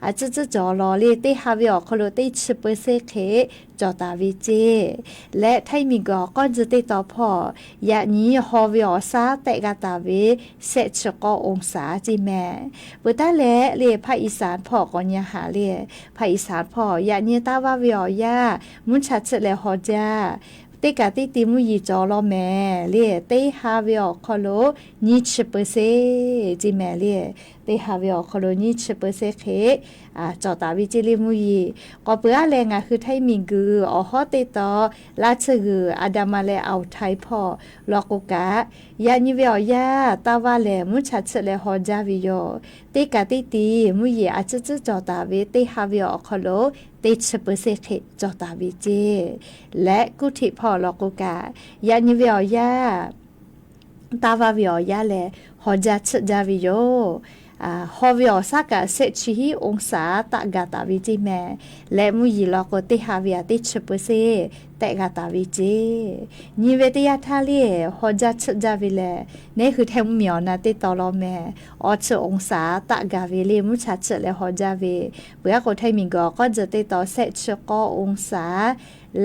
a ciˉ ciˉ cawˬ law le, teˇ ha ve awˬ hk'aw lo teˇ chi เปอร์เซ็นต์ hk'e cawˬ taˍ ve ceˇ. Leh Htaiˇ miˬguiˬ awˬ k'awˇ tcuh teˇ tawn hpawˇ yaꞈ nyi haw ve awˬ shaˉ tehˆ g'a taˍ ve shehˆ chi k'awˇ องศา ceˇ mehˍ. Peuˬ taˉ leh le ภาคอีสาน hpawˇ k'awꞈ nyi haꞈ le, ภาคอีสาน hpawˇ yaꞈ nyi taˇ vaˇ ve awˬ yanˇ mvuhˇ cha chiˆ leh haw jaˇ, teˇ kaꞈ teˇ te mvuhˇ yeˬ cawˬ law mehˍ le, teˇ ha ve awˬ hk'aw lo nyiˇ chi เปอร์เซ็นต์ ceˇ mehˍ le. Teˇ ha ve awˬ hk'aw lo nyiˇ chi เปอร์เซ็นต์ hk'e cawˬ taˍ ve ceˇ le mvuhˇ yeˬ. K'awꞈ peuˬ aˉ leh ngaˬ hui Htaiˇ miˬguiˬ awˬ hawˉ teˇ tawn Laˇ tsuhˇ g'uiˬ, Aˍdanˍ ma leh Aoˍ htaiˍ hpawˇ law k'o kaꞈ, yaꞈ nyi ve awˬ yanˇ taˇ vaˇ lehˬ mvuhˇ cha chiˆ leh haw jaˇ ve yoˬ. Teˇ kaꞈ teˇ te mvuhˇ yeˬ a ciˉ ciˉ cawˬ taˍ ve teˇ ha ve awˬ hk'aw lo teˇ chi เปอร์เซ็นต์ hk'e cawˬ taˍ ve ceˇ. Leh กรุงเทพ hpawˇ law k'o kaꞈ, yaꞈ nyi ve awˬ yanˇ taˇ vaˇ ve awˬ yanˇ lehˬ haw jaˇ chiˆ jaˇ ve yoˬ. Haw ve awˬ shaˉ kaꞈ shehˆ chi hiˉ องศา taˆ gaˬ taˍ ve ceˇ mehˍ. Leh mvuhˇ yeˬ law k'o, teˇ ha ve aꞈ teˇ chi เปอร์เซ็นต์ tehˆ g'a taˍ ve ceˇ. Nyi ve teˇ yanˇ htaˇ le, haw jaˇ tsuhˆ jaˇ ve lehˬ, neˉ hui htehˇ mvuhˇ miˬ awˬ na teˇ tawn law mehˍ, awˬ chi องศา taˆ gaˬ ve le mvuhˇ cha tsuhˆ leh haw jaˇ ve. Peuˬ aˉ k'o, htaiˇ miˬ guiˬ awˬ k'awˇ tcuh teˇ tawn shehˆ chi k'awˇ องศา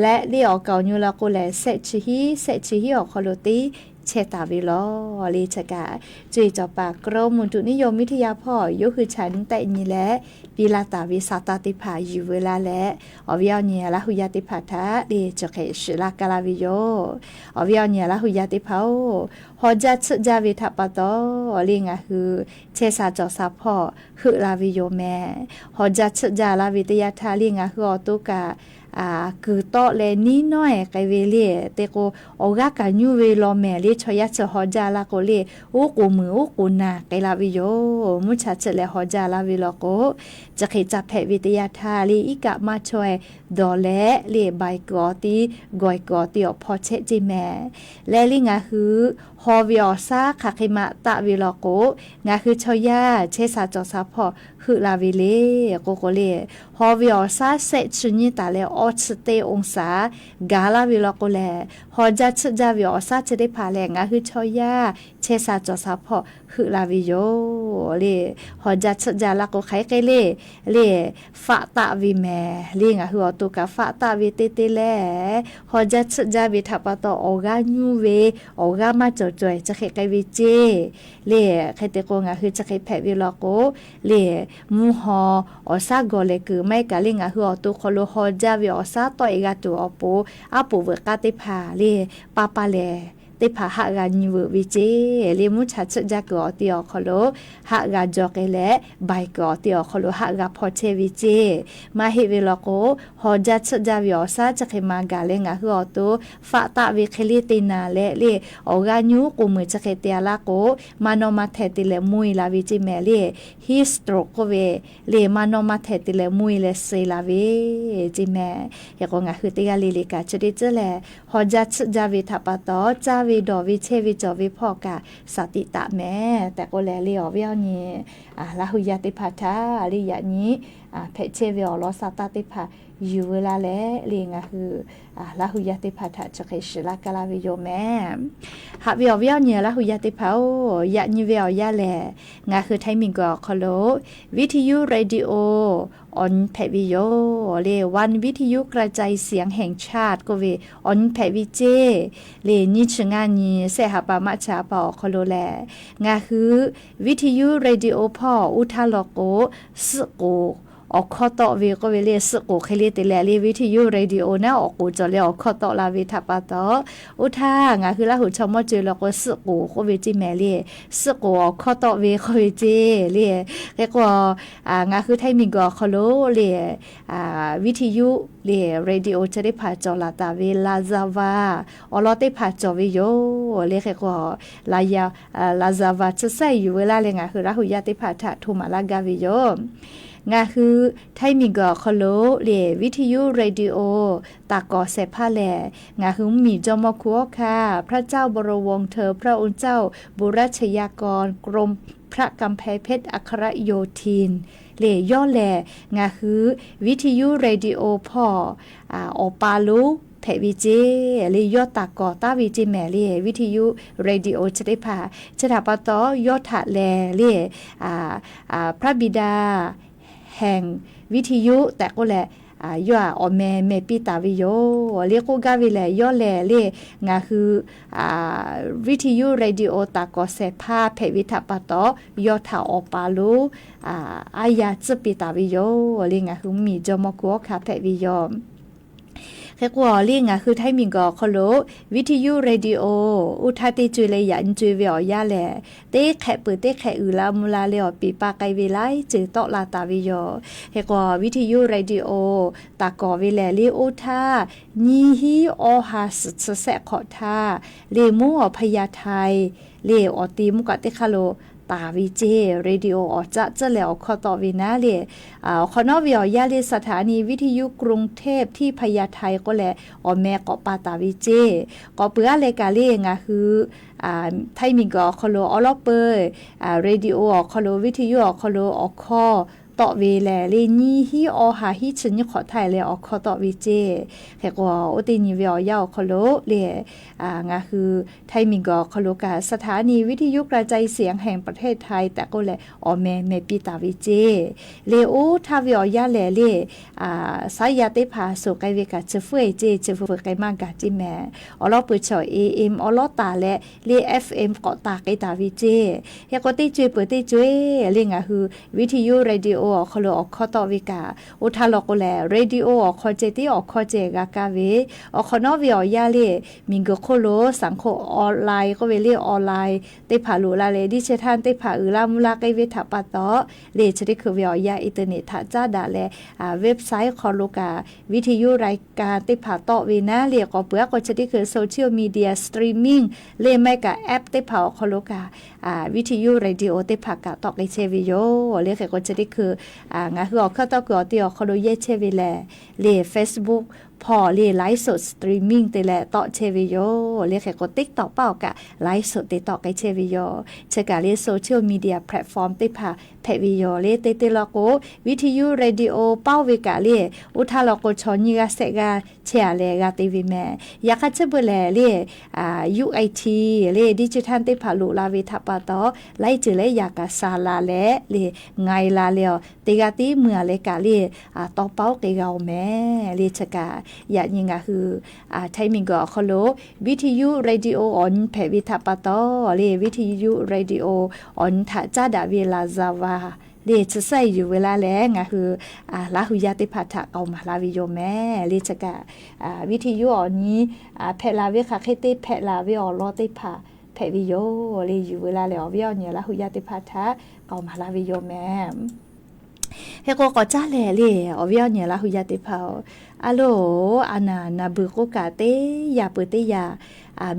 leh le awˬ kaˍ awˬ nyi law k'o lehˬ, shehˆ chi hiˉ, shehˆ chi hiˉ awˬ hk'aw lo teˇ chehˇ taˍ ve law le. Chi kaꞈ co-e cawˬ paˍ กรมอุตุนิยมวิทยา hpawˇ yawˇ hui chaꞈ nyi tehˆ nyi leh piˇ laˇ taˍ ve sa taˇ teˇ hpaˍ yuˬ veu laˇ leh, awˬ viˉ awˬ nyi Laˇ hu yaˇ teˇ hpaˍ htaꞈ le chi hk'e shiˍ laˇ kaˇ laˇ ve yoˬ. Awˬ viˉ awˬ nyi Laˇ hu yaˇ teˇ hpaˍ-oˬ, haw jaˇ tsuhˆ jaˇ ve htaꞈ pa taw le ngaˬ hui chehˇ sha cawˬ sha hpawˇ heuˆ la ve yoˬ mehˍ. Haw jaˇ tsuhˆ jaˇ laˇ ve teˇ yanˇ htaˇ le ngaˬ hui awˬ to kaꞈ kuiˬ tawˆ leh niˉ nawˉ-ehˍ k'ai ve le. Te k'o, awˬ g'aˇ kaꞈ nyuˇ ve law mehˍ le. Chaw yaˇ chi haw jaˇ laˇ k'o le, uˉ k'oˍ muiˬ uˉ k'oˍ naˬ k'ai la ve yoˬ. Mvuhˇ cha tsuhˆ leh haw jaˇ laˇ ve law k'o, chi hk'e ca hpehꞈ ve teˇ yanˇ htaˇ le iˉ kaˆ maˇ chaweh dawˬ leh le baiˬ kuiˬ awˬ tiˉ, gawˬ kuiˬ awˬ tiˉ awˬ hpawˇ chehˇ ceˇ mehˍ. Leh le ngaˬ hui haw ve awˬ shaˉ hk'aˬ hk'e ma taˆ ve law k'o, ngaˬ hui chaw yaˇ chehˇ sha cawˬ sha hpawˇ heuˆ la ve le. K'o k'o le, haw ve awˬ shaˉ shehˆ chi nyiˇ taˍ leh awˇ chi teˇ องศา gaˬ laˇ ve law k'o lehˬ, haw jaˇ tsuhˆ jaˇ ve awˬ shaˉ chi teˇ hpaˍ lehˬ ngaˬ hui chaw yaˇ chehˇ sha cawˬ sha hpawˇ heuˆ la ve yoˬ le. Haw jaˇ tsuhˆ jaˇ laˇ k'o hk'aˬ hk'e le, le faˆ taˆ ve mehˍ le. Ngaˬ hui awˬ to kaꞈ faˆ taˆ ve teˇ teˇ leh, haw jaˇ tsuhˆ jaˇ ve htaꞈ pa taw awˬ g'aˇ nyuˇ ve, awˬ g'aˇ maˇ cawˬ caweh chi hk'e k'ai ve ceˇ le. Hk'e te k'o ngaˬ hui chi hk'e hpehꞈ ve law k'o le, mvuhˇ haw awˬ shaˉ gawˬ lehˬ kuiˬ maˇ heˆ kaꞈ le ngaˬ hui awˬ to hk'aw lo haw jaˇ ve awˬ shaˉ tawˆ-e g'a tuˬ awˬ pon, aˉ poꞈ veuꞈ k'aˇ teˇ hpaˍ le, pa pa lehˬ teˇ hpaˍ haˆ g'a nyi veuꞈ ve ceˇ le. Mvuhˇ cha tsuhˆ jaˇ kuiˬ awˬ ti awˬ hk'aw lo haˆ g'a jaw k'ai leh, baiˬ kuiˬ awˬ ti awˬ hk'aw lo haˆ g'a hpawˇ chehˇ ve ceˇ. Maˇ heˆ ve law k'o, haw jaˇ tsuhˆ jaˇ ve awˬ shaˉ chi hk'e ma gaˬ leh ngaˬ hui awˬ to faˆ taˆ ve hk'e le te naˍ leh le, awˬ g'aˇ nyuˇ k'oˍ muiˬ chi hk'e te-a laˇ k'o, maˇ nawˇ maˇ htehˍ te leh mvuhˇ-e la ve ceˇ mehˍ le. Heat stroke k'oˆ ve le, maˇ nawˇ maˇ htehˍ te leh mvuhˇ-e leh suh la ve ceˇ mehˍ. Hk'e k'o ngaˬ hui teˇ g'aˇ le le kaꞈ chi teˇ tcuhˉ lehˬ, haw jaˇ tsuhˆ jaˇ ve htaꞈ pa taw caˇ ve dawˬ ve chehˇ ve cawˬ ve hpawˇ kaꞈ shaˍ tiꞈ taˍ mehˍ tehꞈ k'oˆ leh le awˬ viˉ awˬ nyi Laˇ hu yaˇ teˇ hpaˍ htaꞈ le yaꞈ nyi hpehꞈ chehˇ ve awˬ lawn sa taˇ teˇ hpaˍ yuˬ veu laˇ leh le ngaˬ hui Laˇ hu yaˇ teˇ hpaˍ htaꞈ chi hk'e shiˍ laˇ kaˇ laˇ ve yoˬ mehˍ. Haꞈ ve awˬ viˉ awˬ nyi Laˇ hu yaˇ teˇ hpaˍ-oˬ, yaꞈ nyi ve awˬ yanˇ lehˬ, ngaˬ hui htaiˇ miˬ guiˬ awˬ hk'aw lo วิทยุ radio awˬ nyi hpehꞈ ve yoˬ le. One วิทยุกระจายเสียงแห่งชาติ k'oˆ ve awˬ nyi hpehꞈ ve ceˇ le. Nyiˇ chi ngaˇ nyi sehˆ ha pa maˆ chi ha pa awˬ hk'aw lo lehˬ, ngaˬ hui วิทยุ radio hpawˇ oˇ htaˇ law k'o, suhˆ k'oˍ awˬ hkawˇ tawˆ ve k'oˆ ve le. Suhˆ k'oˍ hk'e le te leh le วิทยุ radio naˉ awˬ k'oˍ cawˬ leh awˬ hkawˇ tawˆ la ve htaꞈ pa taw, oˇ htaˇ ngaˬ hui Laˇ hu chaw mawˇ co-e law k'o suhˆ k'oˍ k'oˆ ve ceˇ mehˍ le. Suhˆ k'oˍ awˬ hkawˇ tawˆ ve k'oˆ ve ceˇ le. Hk'e k'o, ngaˬ hui htaiˇ miˬ guiˬ awˬ hk'aw lo le วิทยุ le radio chi teˇ hpaˍ cawˬ laˬ taˍ ve ลาซาว่า awˬ lawn teˇ hpaˍ cawˬ ve yoˬ le. Hk'e k'o, ลาซาว่า chi sehˆ yuˬ veu laˇ leh ngaˬ hui Laˇ hu yaˇ teˇ hpaˍ htaꞈ hto maˍ laˇ gaˇ ve yoˬ. Ngaˬ hui htaiˇ miˬ guiˬ awˬ hk'aw lo le วิทยุ radio taˍ kawˍ shehˍ hpaˇ lehˬ, ngaˬ hui mvuhˇ miˬ jawˇmawˇ hku awˬ hkanˇ พระเจ้าบวรวงศ์เธอ พระองค์เจ้าบูรชยากร กรมพระกำแพงเพชรอัครโยธิน le yawˇ lehˬ ngaˬ hui วิทยุ radio hpawˇ awˬ pa lonˉ hpehꞈ ve ceˇ le. Yawˇ taˍ kawˍ taˍ ve ceˇ mehˍ le วิทยุ radio chi teˇ hpaˍ. Chi htaꞈ pa taw yawˇ htaꞈ lehˬ le พระบิดาแห่งวิทยุ tehꞈ k'oˆ leh, yawˇ htaꞈ awˬ meh meh piˇ taˍ ve yoˬ le. K'oˆ gaˇ ve lehˬ, yawˇ lehˬ le ngaˬ hui วิทยุ radio taˍ kawˍ shehˍ hpaˇ hpehꞈ ve htaꞈ pa taw, yawˇ htaꞈ awˬ pa lonˉ aˉ yaˇ tcuhˉ piˇ taˍ ve yoˬ le. Ngaˬ hui mvuhˇ miˬ jawˇmawˇ hku awˬ hkanˇ hpehꞈ ve yoˬ. Hk'e k'o le ngaˬ hui htaiˇ miˬ guiˬ awˬ hk'aw lo วิทยุ radio oˇ htaˇ teˇ co-e leh yaꞈ nyi co-e ve awˬ yanˇ lehˬ, teˇ hk'ehꞈ peuˬ teˇ hk'ehꞈ uiˍ la mvuh la leh awˬ piˍ pa k'ai ve laiˉ ceuˬ tawˆ la taˍ ve yoˬ. Hk'e k'o วิทยุ radio taˍ kawˍ ve lehˬ le oˇ htaˇ nyiˇ hinˉ awˇ ha suhˍ chi sehˆ hk'awꞈ htaˇ le mvuhˇ awˬ hpaˇ yaˇ htaiˍ le awˬ ti mvuhˇ kaꞈ teˇ hk'aˇ lo taˍ ve ceˇ. Radio awˬ caˆ tcuhˇ leh awˬ hkawˇ tawˆ ve naˉ le, awˬ hk'awꞈ nawˉ ve awˬ yanˇ le สถานีวิทยุกรุงเทพที่พญาไท k'oˆ leh awˬ meh k'awꞈ pa taˍ ve ceˇ. K'awꞈ peuˬ aˉ leh kaꞈ le ngaˬ hui Htaiˇ miˬguiˬ awˬ hk'aw lo awˉ lawˉ peuˬ radio awˬ hk'aw lo วิทยุ awˬ hk'aw lo awˬ hkawˇ tawˆ ve lehˬ le nyiˇ hinˉ awˇ ha hinˉ chi nyiˇ hk'awꞈ htaˇ leh awˬ hkawˇ tawˆ ve ceˇ. Hk'e k'o, oˇ teˇ nyi ve awˬ yanˇ awˬ hk'aw lo le ngaˬ hui Htaiˇ miˬguiˬ awˬ hk'aw lo kaꞈ สถานีวิทยุกระจายเสียงแห่งประเทศไทย tehꞈ k'oˆ leh awˬ meh meh piˇ taˍ ve ceˇ. Le oˇ htaˇ ve awˬ yanˇ lehˬ le saˉ yaˇ teˇ hpaˍ suhˍ k'ai ve kaꞈ chi fuˉ e ceˇ, chi fuˉ fuiˍ k'ai maˇ gaˬ ceˇ mehˍ. Awˬ lawˉ peuˬ chaw AM awˬ lawˉ taˍ leh le FM k'awꞈ taˍ k'ai taˍ ve ceˇ. Hk'e k'o teˇ co e peuˬ teˇ co e le ngaˬ hui วิทยุ radio awˬ hk'aw lo awˬ hkawˇ tawˆ ve kaꞈ, oˇ htaˇ law k'o lehˬ radio awˬ hk'aw ceh tiˉ awˬ hkawˇ ceh g'a kaˇ ve, awˬ hk'awꞈ nawˉ ve awˬ yanˇ le miˬguiˬ hk'oˆ lo สังคมออนไลน์ k'oˆ ve le online teˇ hpaˍ loꞈ la leh ดิจิทัล teˇ hpaˍ uiˍ la mvuh la k'ai ve htaꞈ pa taw, le chi teˇ hkui ve awˬ yanˇ internet htaꞈ caˉ daꞈ leh website hk'aw lo kaꞈ วิทยุรายการ teˇ hpaˍ tawˆ ve naˉ le k'awꞈ peuˬ aˉ k'o chi teˇ hkui social media streaming le maˇ heˆ kaꞈ app teˇ hpaˍ awˬ hk'aw lo kaꞈ วิทยุ radio teˇ hpaˍ kaꞈ tawˆ k'ai chehˇ ve yoˬ. Le hk'e k'o chi teˇ hkui ngaˬ hui awˬ hkawˇ tawˆ kuiˬ awˬ te awˬ hk'aw lo yehˇ chehˇ ve lehˬ, le Facebook hpawˇ le ไลฟ์สด streaming te leh tawˆ chehˇ ve yoˬ. Le hk'e k'o TikTok paˆ awˬ kaꞈ ไลฟ์สด te tawˆ k'ai chehˇ ve yoˬ. Chi kaꞈ le social media platform teˇ hpaˍ hpehꞈ ve yoˬ. Le te te law k'o วิทยุ radio paˇ oˇ ve kaꞈ le oˇ htaˇ law k'o chaw nyiˇ g'aˇ sehˆ g'aˇ chehˇ a leh g'a te ve mehˍ. Yaꞈ hk'aˇ chi beuꞈ lehˬ le UIT le ดิจิทัล teˇ hpaˍ loꞈ la ve htaꞈ pa taw, laiˉ ceuˬ leh yaꞈ kaꞈ sha la leh le nga e la leh awˬ teˇ g'aˇ tiˉ mui a leh kaꞈ le tawˇ paˇ oˇ k'e g'a oˬ mehˍ. Le chi kaꞈ yaꞈ nyi ngaˬ hui Htaiˇ miˬguiˬ awˬ hk'aw lo วิทยุ radio awˬ nyi hpehꞈ ve htaꞈ pa taw, le วิทยุ radio awˬ nyi htaꞈ caˉ daꞈ ve laˍzaˍvaˍ le chi suhˉ yuˬ ve laˇ leh ngaˬ hui Laˇ hu yaˇ teˇ hpaˍ htaꞈ k'aoˍ maˍ laˇ ve yoˬ mehˍ. Le chi kaꞈ วิทยุ awˬ nyi hpehꞈ la ve hk'aˬ hk'e te hpehꞈ la ve awˬ lawn teˇ hpaˍ hpehꞈ ve yoˬ. Le yuˬ ve laˇ leh awˬ viˉ awˬ nyi Laˇ hu yaˇ teˇ hpaˍ htaꞈ k'aoˍ maˍ laˇ ve yoˬ mehˍ. Hk'e k'o k'awꞈ caˉ lehˬ le awˬ viˉ awˬ nyi Laˇ hu yaˇ teˇ hpaˍ-oˬ, a loˬ, a naˬ naˬ beuˬ k'oˆ kaꞈ teˇ yaꞈ peuˬ teˇ yaꞈ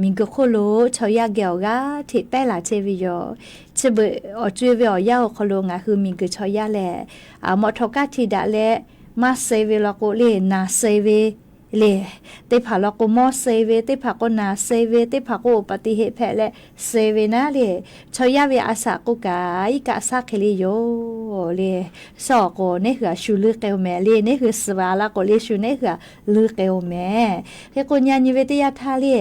miˬguiˬ hk'oˆ lo chaw yaˇ geh awˬ g'aˇ hteꞈ pehˉ la chehˇ ve yoˬ. Chi beuꞈ awˬ co e ve awˬ yanˇ awˬ hk'aw lo ngaˬ hui miˬguiˬ chaw yaˇ lehˬ, mawꞈ htawꞈ kaˇ hti daꞈ leh maˇ suh ve law k'o le naˬ suh ve le, teˇ hpaˍ law k'o mawˇ suh ve, teˇ hpaˍ k'o naˬ suh ve, teˇ hpaˍ k'o อุบัติเหตุ hpehꞈ leh suh ve naˉ le, chaw yaˇ ve a shaꞈ k'oˆ kaꞈ iˉ kaˆ shaˉ hk'e le yoˬ le. Suh awˬ k'o neˇ hui aꞈ shu leuˇ k'ai oˬ mehˍ le, neˇ hui suh ve a laˇ k'o le shu neˇ hui aꞈ leuˇ k'ai oˬ mehˍ. Hk'e k'o nyi a nyi ve teˇ yanˇ htaˇ le,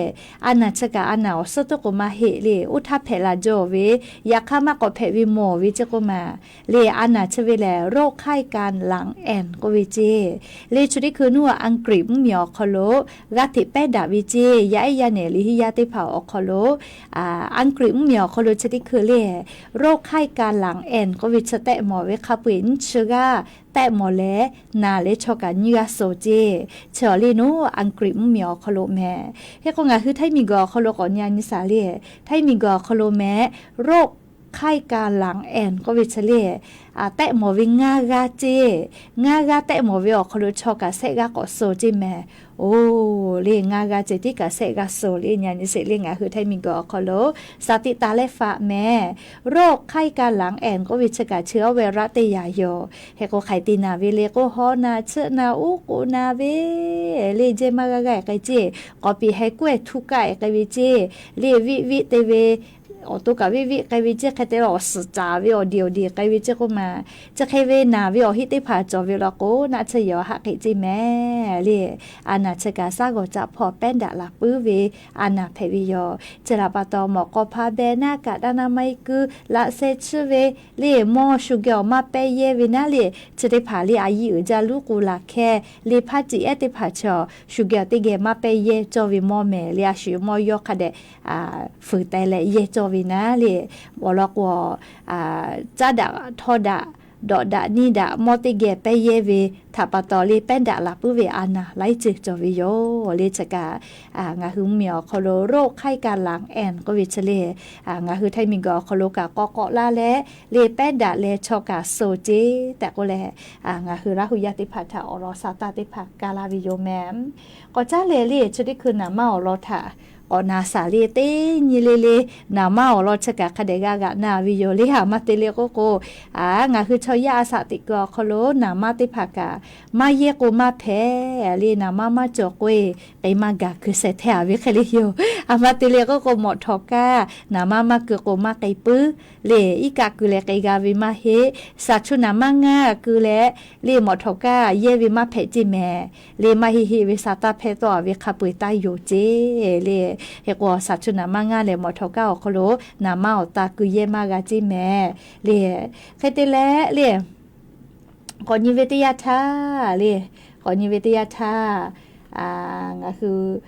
a naˬ chi kaꞈ a naˬ awˬ suhˉ tuˉ k'o maˇ heˆ le, oˇ htaˇ hpehꞈ la jaw ve, yaꞈ hk'aˇ maˇ k'awꞈ hpehꞈ ve mawˬ ve ceˇ k'oˆ maˬ le, a naˬ chi ve lehˬ โรคไข้การหลังแอ่น k'oˆ ve ceˇ. Le chi teˇ hkui nuˇ Anˍgriˍ mvuhˇmiˬ awˬ hk'aw lo g'aˇ hteꞈ pehˉ daꞈ ve ceˇ. Yaˇ ehˉ yaˇ nehˬ liꞈ hiˉ yaˇ teˇ hpaˍ awˬ hk'aw lo Anˍgriˍ mvuhˇmiˬ awˬ hk'aw lo chi teˇ hkui le โรคไข้การหลังแอ่น k'oˆ ve chi tehˆ mawˬ ve hk'a peu eˬ nyiˇ chi g'aˇ tehˆ mawˬ leh naˬ leh chaw kaꞈ nyiˇ g'aˇ suh ceˇ. Chi awˬ le nuˇ Anˍgriˍ mvuhˇmiˬ awˬ hk'aw lo mehˍ. Hk'e k'o ngaˬ hui Htaiˇ miˬguiˬ awˬ hk'aw lo k'awꞈ nyi a nyi shaˍ le, Htaiˇ miˬguiˬ awˬ hk'aw lo mehˍ โรคไข้การหลังแอ่น k'oˆ ve chi le tehˆ mawˬ ve ngaˇ g'aˇ ceˇ. Ngaˇ g'aˇ tehˆ mawˬ ve awˬ hk'aw lo chaw kaꞈ sehˆ g'aˇ k'awꞈ suh ceˇ mehˍ. Oˬ le ngaˇ g'aˇ ceh tiˉ kaꞈ sehˆ g'aˇ suh le nyi a nyi sheˍ le ngaˬ hui Htaiˇ miˬguiˬ awˬ hk'aw lo สาธิตาและฟาร์ม mehˍ. โรคไข้การหลังแอ่น k'oˆ ve chi kaꞈ chi awˬ ve raˆ teˇ yaꞈ yoˬ. Hk'e k'o hk'aiˬ te naˬ ve le k'o haw naˬ, chiˆ naˬ, uˉ k'oˍ naˬ ve le jehˇ maˇ g'aˇ g'aˇ e k'ai ceˇ. K'awꞈ piˍ heh kuˉ e htu kaˆ e k'ai ve ceˇ. Le viˆ viˆ te ve awˬ to kaꞈ viˆ viˆ k'ai ve ceˇ. Hk'e te leh awˬ suhˍ caˍ ve awˬ deˬ awˬ deˬ k'ai ve ceˇ k'oˆ maˬ. Chi hk'e ve naˬ ve awˬ hiˆ teˇ hpaˍ cawˬ ve law k'o naˆ tsuhˇ yehˬ awˬ haˆ k'eꞈ ceˇ mehˍ le. A naˬ chi kaꞈ shaˉ g'awˬ caꞈ hpawˇ pehˉ daꞈ laˬ puiˉ ve a naˬ hpehꞈ ve yoˬ. Chi htaꞈ pa taw mawꞈ k'aw hpa beh naˆ kaꞈ อนามัย kuiˇ laꞈ sheh chiˇ ve le mawˇ shu geh awˬ maˇ pehˇ yehˇ ve naˉ le, chi teˇ hpaˍ le a yiˇ uiˍ jaˇ luˉ k'o laˬ hkeh le hpaˇ ciꞈ ehˉ teˇ hpaˍ chaw shu geh awˬ teˇ geh maˇ pehˇ yehˇ cawˇ ve mawˇ mehˍ le. A shu mawˇ yawˇ hk'a dehꞈ fuiˍ teh leh yehˇ cawˇ ve naˉ le. Awˬ lawn k'o caˉ daꞈ htawˇ daꞈ dawꞈ daꞈ niˇ daꞈ mawˇ teˇ geh pehˇ yehˇ ve htaꞈ pa taw le pehˉ daꞈ laˬ puiˉ ve a naˬ laiˉ ceuˬ cawˬ ve yoˬ. Le chi kaꞈ ngaˬ hui mvuhˇmiˬ awˬ hk'aw lo โรคไข้การหลังแอ่น k'oˆ ve chi le ngaˬ hui Htaiˇ miˬguiˬ awˬ hk'aw lo kaꞈ k'awꞈ k'awꞈ laˇ leh le pehˉ daꞈ leh chaw kaꞈ suh ceˇ tehꞈ k'oˆ leh ngaˬ hui Laˇ hu yaˇ teˇ hpaˍ htaꞈ awˬ lawn sha taˇ teˇ hpaˍ kaˇ laˇ ve yoˬ mehˍ. K'awꞈ caˉ lehˬ le chi teˇ hkui naˍ maˇ awˬ lawn htaꞈ k'awꞈ na shaˍ le teˇ nyi le le, naˍ manˇ awˬ lawn chi kaꞈ hk'a dehꞈ g'a g'aꞈ na ve yoˬ le. A ma te le k'oˆ k'o, a, ngaˬ hui chaw yaˇ a shaꞈ teꞈ kuiˬ awˬ hk'aw lo naˍ manˇ teˇ hpaˍ kaꞈ maˇ yehˇ k'o maˇ hpehꞈ le, naˍ manˇ maˇ cawˬ k'o-e, k'ai maˇ gaˬ kuiˬ shehˍ htaˇ a ve hk'e le yoˬ. A ma te le k'oˆ k'o, mawꞈ htawꞈ kaˇ naˍ manˇ maˇ keu k'o maˇ k'ai puiˉ le. Iˉ kaˆ keu leh k'ai g'a ve maˇ heˆ. Shaˍ chu naˍ manˇ ngaˇ keu leh le, mawꞈ htawꞈ kaˇ yehˇ ve maˇ hpehꞈ ceˇ mehˍ le. Maˇ heˆ heˆ ve sa taˇ hpehˇ tawˆ a ve hk'a peu-eˬ taˇ yoˬ ceˇ le. Hk'e k'o, shaˍ chu naˍ manˇ ngaˇ lehˬ mawꞈ htawꞈ kaˇ awˬ hk'aw lo naˍ manˇ awˬ ta keu yehˇ maˇ g'a ceˇ mehˍ le. Hk'e te leh le, k'awꞈ nyi ve teˇ yanˇ htaˇ le, k'awꞈ nyi ve teˇ yanˇ htaˇ, ngaˬ hui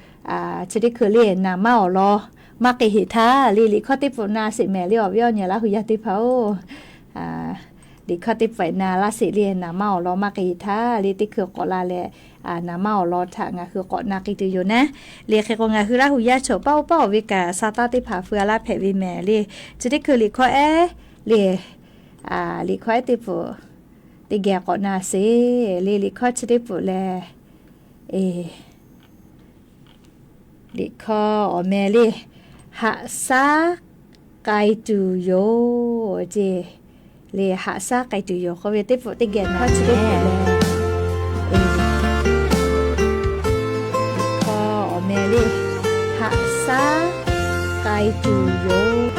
chi teˇ hkui le naˍ manˇ awˬ lawn maˇ k'ai heˍ htaˇ le, liꞈ hkawˇ teˇ pfuhˍ na sheˍ mehˍ le, awˬ viˉ awˬ nyi Laˇ hu yaˇ teˇ hpaˍ-oˬ, liꞈ hkawˇ teˇ pfuhˍ na laˇ sheˍ le, naˍ manˇ awˬ lawn maˇ k'ai heˍ htaˇ le, teˇ hkui k'awꞈ la leh, naˍ manˇ awˬ lawn htaꞈ ngaˬ hui k'awꞈ na k'ai tuˬ yoˬ naˉ le. Hk'e k'o, ngaˬ hui Laˇ hu yaˇ chaw paˇ oˇ paˇ awˬ ve kaꞈ sa taˇ teˇ hpaˍ feu a laˇ hpehꞈ ve mehˍ le. Chi teˇ hkui liꞈ hkawˇ ehˉ le, liꞈ hkawˇ ehˉ teˇ pfuhˍ teˇ geh k'awꞈ na sheˍ le. Liꞈ hkawˇ chi teˇ pfuhˍ lehˬ, liꞈ hkawˇ awˬ meh le, haꞈ shaˉ k'ai tuˬ yoˬ ceˇ le. Haꞈ shaˉ k'ai tuˬ yoˬ k'oˆ ve teˇ pfuhˍ teˇ geh na chi teˇ pfuhˍ le. Liꞈ hkawˇ awˬ meh le, haꞈ shaˉ k'ai tuˬ yoˬ.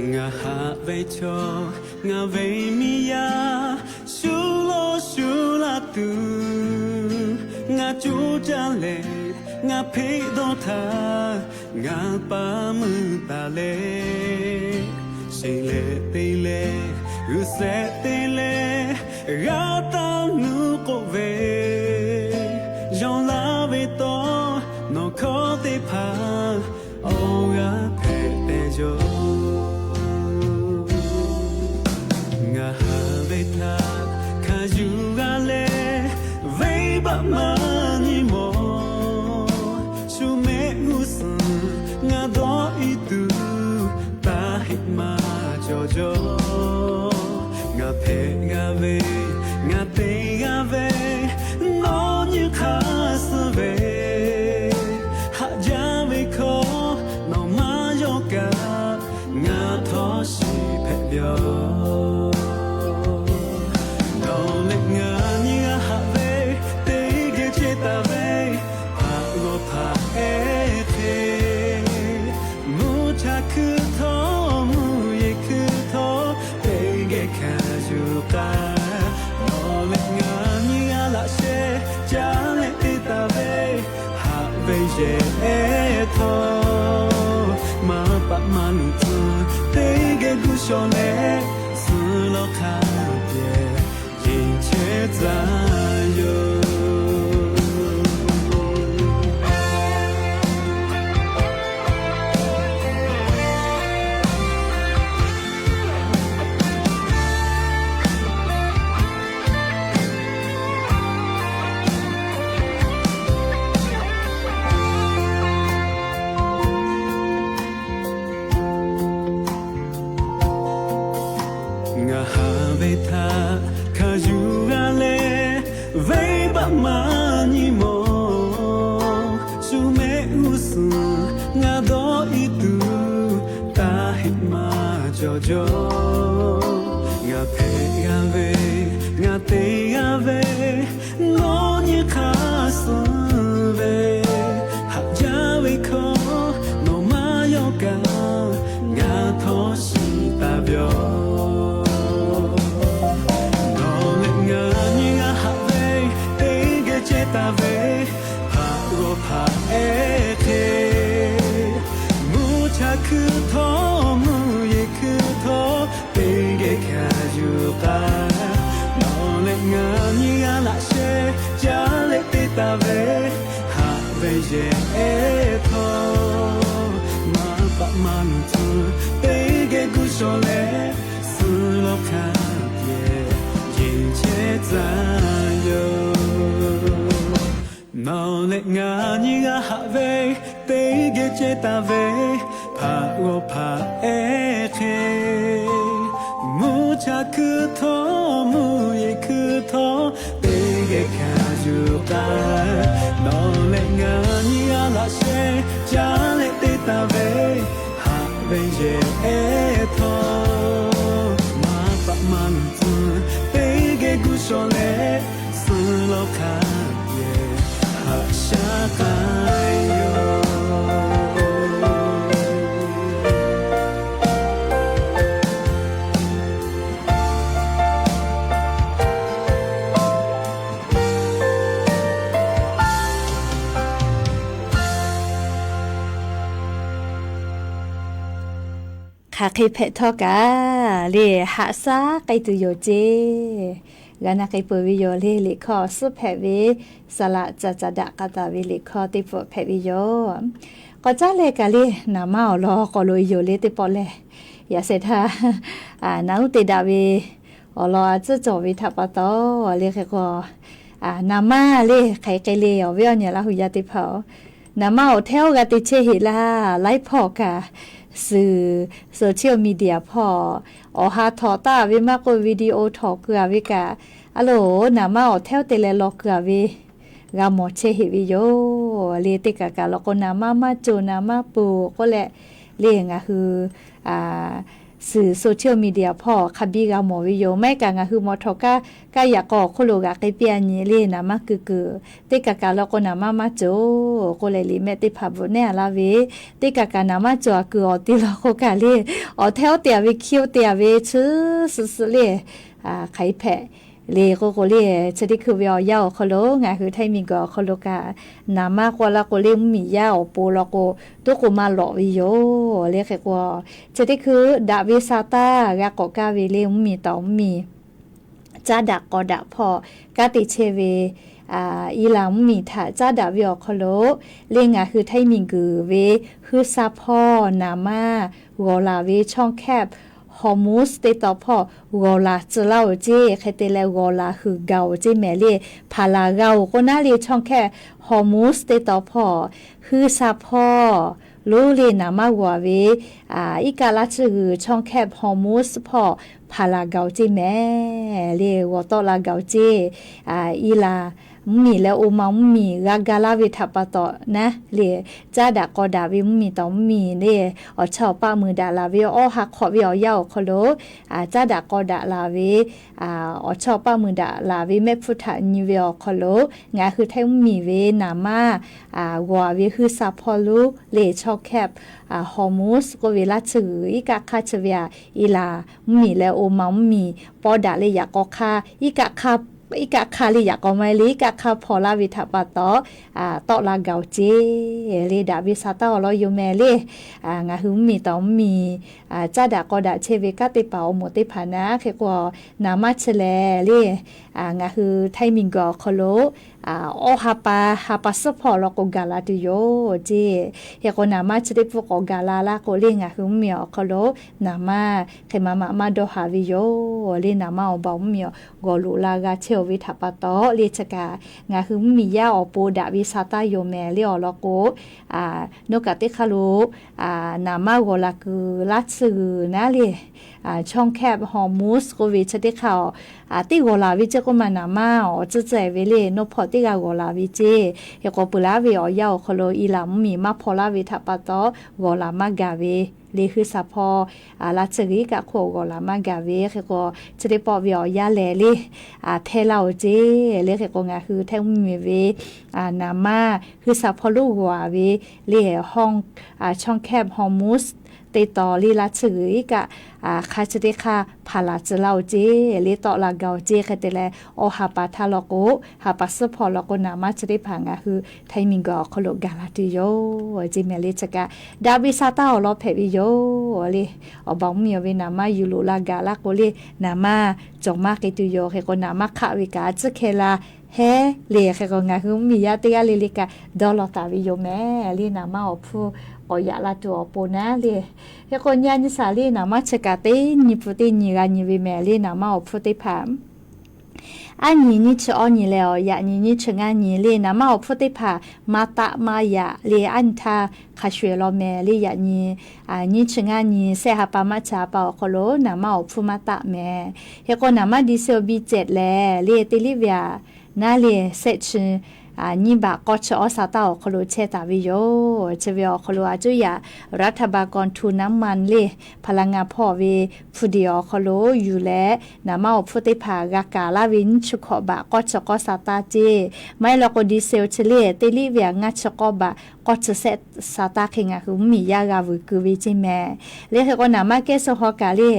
Ngaˬ haꞈ ve chaw, ngaˬ ve miˇ yaˇ, shu lawˬ shu laˇ tuˬ, ngaˬ coˇ caˇ leh ngaˬ hpeˆ dawˇ htaˇ, ngaˬ paˍ meuˇ taˍ leh, sheˍ leh te leh, g'uiˬ shehˍ te leh, g'a taˇ nuˇ k'oˆ ve, yawˇ laˇ ve tawˇ nawˬ hkawˇ teˇ hpaˍ awˬ g'aˇ hpehꞈ te yoˬ. Ngaˬ haꞈ ve htaꞈ hk'a yuˬ g'a leh, venˇbaˆ maˇ nyi mawˬ. Shu mehˆ g'uˇ suhˍ ngaˬ dawˇ iˉ tuˬ, taˇ heˆ maˇ cawˬ jaw. Ngaˬ hpehꞈ g'a ve, ngaˬ te g'a ve, nawˬ nyi hk'aˇ suh ve, haꞈ jaˇ ve hkawˇ nawˬ maˇ yawˇ kaꞈ, ngaˬ htawˇ shiˍ hpehꞈ ve yoˬ. Nawˬ leh ngaˬ nyi g'a haꞈ ve, teˇ geh ceh taˍ ve, haꞈ g'awˬ hpaꞈ ehˉ hk'e, mvuhˇ cha hkui htawˇ mvuhˇ yeˬ hkui htawˇ, teˇ geh hkanˍ yuˬ k'ai. Nawˬ leh ngaˬ nyi g'a laꞈ sheh caˉ leh te taˍ ve, haꞈ ve yehˬ ehˉ htawˇ, maˇ paˆ maˇ nuˬ tcuh teˇ geh guˇ shawˍ leh, suh lawˬ hk'a pehˍ yeˬ chehˇ tcuh yoˬ. Ngaˬ haꞈ ve htaꞈ hk'a yuˬ g'a leh, venˇbaˆ maˇ nyi mawˬ. Shu mehˆ g'uˇ suhˍ ngaˬ dawˇ iˉ tuˬ, taˇ heˆ maˇ cawˬ jaw. Ngaˬ hpehꞈ g'a ve, ngaˬ te g'a ve, nawˬ nyi hk'aˇ suh ve, haꞈ jaˇ ve hkawˇ nawˬ maˇ yawˇ kaꞈ, ngaˬ htawˇ shiˍ taˍ ve yoˬ. Nawˬ leh ngaˬ nyi g'a haꞈ ve, teˇ geh ceh taˍ ve, haꞈ g'awˬ hpaꞈ ehˉ hk'e, mvuhˇ cha hkui htawˇ mvuhˇ yeˬ hkui htawˇ, teˇ geh hkanˍ yuˬ k'ai. Nawˬ leh ngaˬ nyi g'a laꞈ sheh caˉ leh te taˍ ve, haꞈ ve yehˬ ehˉ htawˇ, maˇ paˆ maˇ nuˬ tcuh teˇ geh guˇ shawˍ leh, suh lawˬ hk'a pehˍ yeˬ chehˇ tcuh yoˬ. Nawˬ leh ngaˬ nyi g'a haꞈ ve, teˇ geh ceh taˍ ve, haꞈ g'awˬ hpaꞈ ehˉ hk'e, mvuhˇ cha hkui htawˇ mvuhˇ yeˬ hkui htawˇ, teˇ geh hkanˍ yuˬ k'ai. Nawˬ leh ngaˬ nyi g'a laꞈ sheh taˍ ve haꞈ ve yehˬ ehˉ htawˇ, maˇ paˆ maˇ luˬ tcuh teˇ geh gu shaw leh, suh lawˬ hk'a yehˬ haꞈ shaˉ k'ai yoˬ. Hk'aˬ hk'e hpehꞈ htawˇ kaꞈ le, haꞈ shaˉ k'ai tuˬ yoˬ ceˇ. G'a na k'ai peuˬ ve yoˬ le. Liꞈ hkawˇ suhˉ hpehꞈ ve, saˍ laꞈ caˍ caˍ daꞈ k'a taˍ ve liꞈ hkawˇ teˇ pawˆ hpehꞈ ve yoˬ. K'awꞈ caˉ leh kaꞈ le, naˍ manˇ awˬ lawn k'awꞈ loꞈ e yoˬ le teˇ pawˆ lehˬ. Yaꞈ shehˍ htaˇ, naˍ uˉ te daꞈ ve awˬ lawn a tcuhˉ cawˬ ve htaꞈ pa taw le hk'e k'o, naˍ manˇ le hk'aˬ hk'e le awˬ viˉ awˬ nyi Laˇ hu yaˇ teˇ hpaˍ-oˬ, naˍ manˇ awˬ htaˇ oˇ g'a te chehˇ heꞈ laˇ. Laiˉ hpawˇ kaꞈ, suhˍ social media hpawˇ awˬ ha htawnˍ taˍ ve maˇ k'oˆ, video htawnˍ keu a ve kaꞈ, a loˍ naˍ manˇ awˬ htaˇ oˇ te leh law keu a ve g'a mawˬ chehˇ heꞈ ve yoˬ le. Teˇ kaꞈ kaꞈ law k'o, naˍ manˇ maˇ cawˬ, naˍ manˇ peuˬ k'oˆ leh le, ngaˬ hui suhˍ social media hpawˇ hk'a biˇ g'a mawˬ ve yoˬ. Maˇ heˆ kaꞈ ngaˬ hui mawˬ htawꞈ kaˇ, kaˇ yaꞈ k'aw awˬ hk'oˆ lo g'aꞈ k'ai piˇ a nyi le, naˍ manˇ kuiˬ kuiˬ teˇ kaꞈ kaꞈ law k'o, naˍ manˇ maˇ cawˬ k'oˆ leh liꞈ mehˆ teˇ hpaˍ bvuhꞈ neˉ a laˇ ve, teˇ kaꞈ kaꞈ naˍ manˇ cawˬ a kuiˬ awˬ te law k'o kaꞈ le, awˬ htaˇ oˇ te a ve hkiˇ oˇ te a ve chi suhˍ suhˍ le, hk'aˬ hk'e hpehꞈ le k'oˆ k'o le, chi teˇ hkui ve awˬ yanˇ awˬ hk'aw lo ngaˬ hui Htaiˇ miˬguiˬ awˬ hk'aw lo kaꞈ, naˍ manˇ k'oˆ laˇ k'o le, mvuhˇmiˬ yaˇ awˬ pon law k'o, toˉ k'o maˇ lawꞈ ve yoˬ le. Hk'e k'o, chi teˇ hkui daꞈ ve sa taˇ g'a k'awꞈ kaˇ ve le, mvuhˇmiˬ tawˍ mvuhˇmiˬ caˉ daꞈ k'aw daꞈ hpawˇ kanˉ te chehˇ ve Iˉlaꞈ mvuhˇmiˬ htaꞈ caˉ daꞈ ve awˬ hk'aw lo le, ngaˬ hui Htaiˇ miˬguiˬ ve huiˉ sa hpawˇ naˍ manˇ g'awˬ laˬ ve ช่องแคบฮอร์มุซ teˇ taw hpawˇ g'awˬ laˬ tcuh laˇ-oˬ ceˇ. Hk'e te leh g'awˬ laˬ huiˬ gaˬ-oˬ ceˇ mehˍ le. Hpaˍ laˬ g'a-oˬ k'oˆ naˉ le, ช่องแคบฮอร์มุซ teˇ taw hpawˇ huiˉ sa hpawˇ loˉ le naˍ manˇ g'awˬ ve iˉ kaˆ laˇ tsuhˇ g'uiˬ ช่องแคบฮอร์มุซ hpawˇ hpaˍ laˬ gaˬ-oˬ ceˇ mehˍ le, g'awˬ tawˆ la gaˬ-oˬ ceˇ. Iˉlaꞈ mvuhˇmiˬ leh Oˍmaˍ mvuhˇmiˬ g'a ga laˇ ve htaꞈ pa taw naˉ le, caˉ daꞈ k'aw daꞈ ve mvuhˇmiˬ tawˍ mvuhˇmiˬ le, awˬ chawˇ awˬ paˆ mui daꞈ laˬ ve awˬ ha hk'awꞈ ve awˬ yanˇ awˬ hk'aw lo caˉ daꞈ k'aw daꞈ laˬ ve awˬ chawˇ awˬ paˆ mui daꞈ laˬ ve mehˆ hpfuhˇ htaꞈ nyi ve awˬ hk'aw lo, ngaˬ hui Htaiˇ mvuhˇmiˬ ve naˍ manˇ g'awˬ ve huiˉ sa hpawˇ loˉ le ช่องแคบฮอร์มุซ k'oˆ ve laˇ tsuhˇ g'uiˬ iˉ kaˆ hk'aˇ chi ve a, Iˉlaꞈ mvuhˇmiˬ leh Oˍmaˍ mvuhˇmiˬ paw daꞈ le yaꞈ k'aw hk'aˇ, iˉ kaˆ hk'aˇ le yaꞈ k'aw maˇ le, iˉ kaˆ hk'aˇ hpaw laˇ ve htaꞈ pa taw tawˆ la gaˬ-oˬ ceˇ le. Daꞈ ve sa taˇ awˬ lawn yoˬ mehˍ le. Ngaˬ hui mvuhˇmiˬ tawˍ mvuhˇmiˬ caˉ daꞈ k'aw daꞈ chehˇ ve kanˉ teˇ hpaˍ awˬ moˍ teˇ hpaˍ naˉ hk'e k'o, naˍ manˇ chi lehˬ le, ngaˬ hui Htaiˇ miˬguiˬ awˬ hk'aw lo awˬ ha pa, ha pa suhˉ hpawˇ law k'o gaˬ la tuˬ yoˬ ceˇ. Hk'e k'o naˍ manˇ chi teˇ hpfuhˇ k'awꞈ gaˬ la laˇ k'o le, ngaˬ hui mvuhˇmiˬ awˬ hk'aw lo naˍ manˇ hk'e ma ma maˇ dawˇ haˍ ve yoˬ le. Naˍ manˇ awˬ baˬ mvuhˇmiˬ awˬ g'awˬ loꞈ la g'a chehˇ-oˬ ve htaꞈ pa taw le, chi kaꞈ ngaˬ hui mvuhˇmiˬ yaˇ awˬ pon daꞈ ve sa taˇ yoˬ mehˍ le. Awˬ lawn k'o, nawˉ kaꞈ teˇ hk'aˇ lo naˍ manˇ g'awˬ laˬ kuiˬ laˇ tsuhˇ g'uiˬ naˉ le, ช่องแคบฮอร์มุซ k'oˆ ve chi teˇ hk'aˇ a, teˇ g'awˬ laˬ ve ceˇ k'oˆ ma naˍ manˇ awˬ tcuhˇ tcuhˇ e ve le, nawˇ hpawˇ teˇ g'aˇ g'awˬ laˬ ve ceˇ. Hk'e k'o peuˬ laˇ ve awˬ yanˇ awˬ hk'aw lo Iˉlaꞈ mvuhˇmiˬ maˇ hpaw laˇ ve htaꞈ pa taw g'awˬ laˬ maˇ gaˬ ve le, huiˉ sa hpawˇ laˇ tsuhˇ g'uiˬ iˉ kaˆ hk'oˆ g'awˬ laˬ maˇ gaˬ ve. Hk'e k'o chi teˇ pawˆ ve awˬ yanˇ lehˬ le, hpehˇ laˇ-oˬ ceˇ le. Hk'e k'o ngaˬ hui Htaiˇ mvuhˇmiˬ ve naˍ manˇ huiˉ sa hpawˇ loˉ g'awˬ ve le, ช่องแคบฮอร์มุซ teˇ taw le laˇ tsuhˇ g'uiˬ iˉ kaˆ hk'aˇ chi teˇ hk'aˇ hpaˍ laˬ tcuh laˇ-oˬ ceˇ le, tawˆ la gaˬ-oˬ ceˇ. Hk'e te leh awˬ ha pa htaˇ law k'o, ha pa suhˉ hpawˇ law k'o naˍ manˇ chi teˇ hpaˍ ngaˬ hui Htaiˇ miˬguiˬ awˬ hk'aw lo gaˬ la tuˬ yoˬ ceˇ mehˍ le. Chi kaꞈ daꞈ ve sa taˇ awˬ lawn hpehꞈ ve yoˬ le. Awˬ baˬ mvuhˇmiˬ ve naˍ manˇ yuˬ loꞈ la gaˬ laˇ k'o le, naˍ manˇ cawˬ maˇ k'ai tuˬ yoˬ. Hk'e k'o naˍ manˇ hk'aˆ ve kaꞈ tcuhˉ hkeh la heˉ le. Hk'e k'o ngaˬ hui mvuhˇmiˬ yaˇ teˇ g'aˇ le le kaꞈ dawˇ law taˍ ve yoˬ mehˍ le. Naˍ manˇ awˬ hpfuhˇ k'awꞈ yaꞈ la tuˬ awˬ pon naˉ le. Hk'e k'o nyi a nyi shaˍ le, naˍ manˇ chi kaꞈ teˇ nyi pun teˇ nyi g'a nyi ve mehˍ le. Naˍ manˇ awˬ hpfuhˇ teˇ hpaˍ aˉ nyi nyiˇ chi awˇ nyi leh awˬ yaꞈ nyi nyiˇ chi ngaˇ nyi le, naˍ manˇ awˬ hpfuhˇ teˇ hpaˍ maˇ taˆ maˇ yaꞈ le. Aˉ nyi htaˇ hk'a shuˍ e law mehˍ le. Yaꞈ nyi nyiˇ chi ngaˇ nyi sehˆ ha pa maˇ chi ha pa awˬ hk'aw lo naˍ manˇ awˬ hpfuhˇ maˇ taˆ mehˍ. Hk'e k'o naˍ manˇ เดือนเมษายน lehˬ le, teˇ liˇ ve aꞈ naˉ le, sehˆ chi nyiˇ baꞈ k'awˇ chi awˇ sa taˇ awˬ hk'aw lo chehˇ taˍ ve yoˬ. Chi ve awˬ hk'aw lo a cuˉ yaꞈ รัฐบาลกองทุนน้ำมัน le พลังงาน hpawˇ ve hpu diˍ awˬ hk'aw lo yuˬ leh, naˍ manˇ awˬ hpfuhˇ teˇ hpaˍ g'a kaˍ laˇ ve nyiˇ chi hkawꞈ baꞈ k'awˇ chi k'awˇ sa taˇ ceˇ. Maˇ heˆ law k'o, diesel chi le teˇ liˇ ve aꞈ ngaˇ chi k'awˇ baꞈ k'awˇ chi sehˆ sa taˇ hk'e ngaˬ hui mvuhˇmiˬ yaˇ g'a vuiˬ keu ve ceˇ mehˍ. Le hk'e k'o, naˍ manˇ แก๊สโซฮอล์ kaꞈ le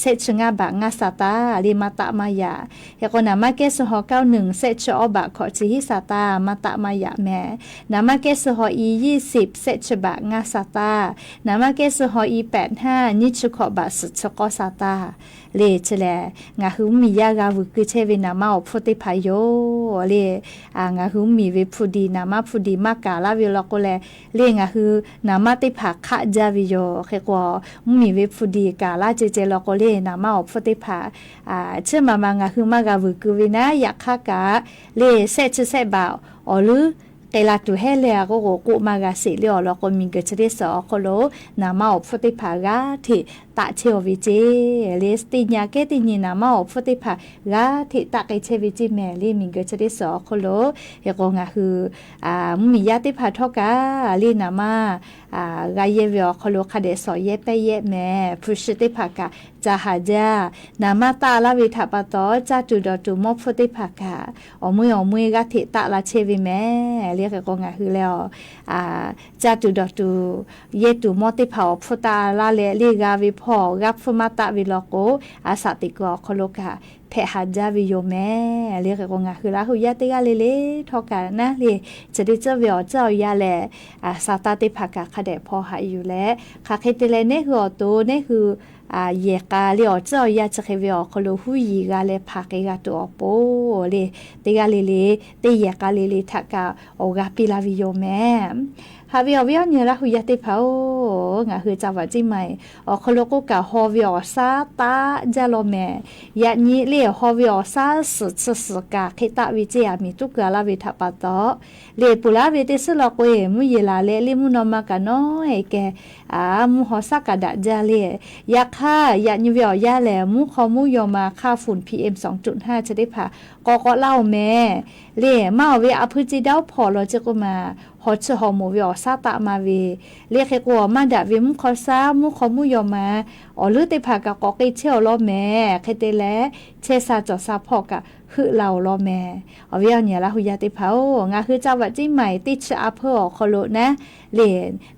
sehˆ chi ngaˇ baꞈ ngaˇ sa taˇ le maˇ taˆ maˇ yaꞈ. Hk'e k'o, naˍ manˇ แก๊สโซฮอล์ เก้าหนึ่ง sehˆ chi awˇ baꞈ hkawꞈ chi hiˉ sa taˇ maˇ taˆ maˇ yaꞈ mehˍ. Naˍ manˇ แก๊สโซฮอล์ E ยี่สิบ sehˆ chi baꞈ ngaˇ sa taˇ. Naˍ manˇ แก๊สโซฮอล์ E แปดห้า nyiˇ chi hkawꞈ baꞈ suhˍ chi k'awˇ sa taˇ. Le chi lehˬ, ngaˬ hui mvuhˇmiˬ yaˇ g'a vuiˬ keu chehˇ ve naˍ manˇ awˬ hpfuhˇ teˇ hpaˍ yoˬ le. Ngaˬ hui mvuhˇmiˬ ve hpu diˍ, naˍ manˇ hpu diˍ maˇ kaˍ laˇ ve law k'o leh, le ngaˬ hui naˍ manˇ teˇ hpaˍ hk'aˆ jaˇ ve yoˬ. Hk'e k'o, mvuhˇmiˬ ve hpu diˍ kaˍ laˇ ceh ceh law k'o le, naˍ manˇ awˬ hpfuhˇ teˇ hpaˍ chiˇ ma ma ngaˬ hui maˇ g'a vuiˬ keu ve naˉ, yaꞈ hk'aˇ kaꞈ le sehˆ chi sehˆ baꞈ awˬ leuˉ k'ai la tuˬ hehˉ leh a k'oˆ k'o, k'oˆ maˇ g'a sheˍ le awˬ lawn k'o, miˬguiˬ chi teˇ suhˍ awˬ hk'aw lo naˍ manˇ awˬ hpfuhˇ teˇ hpaˍ g'aˇ hteꞈ taˆ chehˇ aw ve ceˇ. Le teˇ nyi kehˉ teˇ nyi naˍ manˇ awˬ hpfuhˇ teˇ hpaˍ g'aˇ hteꞈ taˆ k'ai chehˇ ve ceˇ mehˍ le, miˬguiˬ chi teˇ suhˍ awˬ hk'aw lo. Hk'e k'o, ngaˬ hui mvuhˇmiˬ yaˇ teˇ hpaˍ htawˇ kaꞈ le naˍ manˇ g'a yehˇ ve awˬ hk'aw lo hk'a dehꞈ sawˍ yehˇ pehˇ yehˇ mehˍ. Hpu shi teˇ hpaˍ kaꞈ ca haˍ jaˇ. Naˍ manˇ taˆ laˇ ve htaꞈ pa taw, caˇ tuˬ dawˬ tuˬ mawˇ hpfuhˇ teˇ hpaˍ kaꞈ awˬ meuˇ awˬ meuˇ g'aˇ hteꞈ taˆ la chehˇ ve mehˍ le. Hk'e k'o, ngaˬ hui leh a caˇ tuˬ dawˬ tuˬ, yehˇ tuˬ mawˇ teˇ hpaˍ awˬ hpfuhˇ taˆ laˇ leh le g'a ve hpawˇ g'aˇ hpfuhˇ maˇ taˆ ve law k'o, a shaꞈ teꞈ kuiˬ awˬ hk'aw lo kaꞈ hpehꞈ haˍ jaˇ ve yoˬ mehˍ le. Hk'e k'o, ngaˬ hui Laˇ huˍ yaˇ teˇ g'aˇ le le htawˇ kaꞈ naˉ le, chi teˇ tcuhˉ ve awˬ tcuhˉ awˬ yanˇ lehˬ, a sa taˇ teˇ hpaˍ kaꞈ hk'a dehꞈ hpaw haꞈ yuˬ leh, hk'aˬ hk'e te leh neˉ hui awˬ to neˉ hui yehˬ k'a le awˬ tcuhˉ awˬ yanˇ chi hk'e ve awˬ hk'aw lo huˉ yiˍ g'a leh hpaˍ k'ai g'a tuˬ awˬ pon le, teˇ g'aˇ le le teˇ yehˬ k'a le le htaꞈ kaꞈ awˬ g'aˇ piˇ la ve yoˬ mehˍ. Haꞈ ve awˬ viˉ awˬ nyi Laˇ huˍ yaˇ teˇ hpaˍ-oˬ, ngaˬ hui ca vaꞈ ceˇ maˬ awˬ hk'aw lo k'oˆ kaꞈ haw ve awˬ shaˉ taˆ jaˇ law mehˍ. Yaꞈ nyi le haw ve awˬ shaˉ suhˍ chi suhˍ kaꞈ hk'e taˆ ve ceˇ aˬ miˍ tuˉ keu a laˇ ve htaꞈ pa taw, le ponˬ laˇ ve teˇ suhˉ law k'o-e, mvuhˇ yeˬ laˬ leh le mvuhˇ naw ma kaꞈ nawˉ-e keh, a mvuhˇ haw shaˉ kaꞈ daꞈ jaˇ le. Yaꞈ hk'aˇ, yaꞈ nyi ve awˬ yanˇ lehˬ, mvuhˇ hk'aw mvuhˇ yaw ma hk'aˇ funˍ P M สองจุดห้า chi teˇ hpaˍ k'awꞈ k'awꞈ laˇ-oˬ mehˍ. Le maˇ awˬ ve a hpui ce daˇ-oˬ hpawꞈ law ceˇ k'oˆ ma, haw chi haw moˍ ve awˬ shaˉ taˆ maˇ ve, le hk'e k'o, maˇ daꞈ ve mvuhˇ hk'aw shaˉ mvuhˇ hk'aw mvuhˇ yaw ma awˬ leuˉ teˇ hpaˍ kaꞈ k'awꞈ k'ai chehˇ awˬ lawn mehˍ. Hk'e te leh, chehˇ sha cawˬ sha hpawˇ kaꞈ heuˆ la awˬ lawn mehˍ. Awˬ viˉ awˬ nyi Laˇ huˍ yaˇ teˇ hpaˍ-oˬ, ngaˬ hui ca vaꞈ ceˇ maˬ teˇ chi a hpeuˇ awˬ hk'aw lo naˉ le,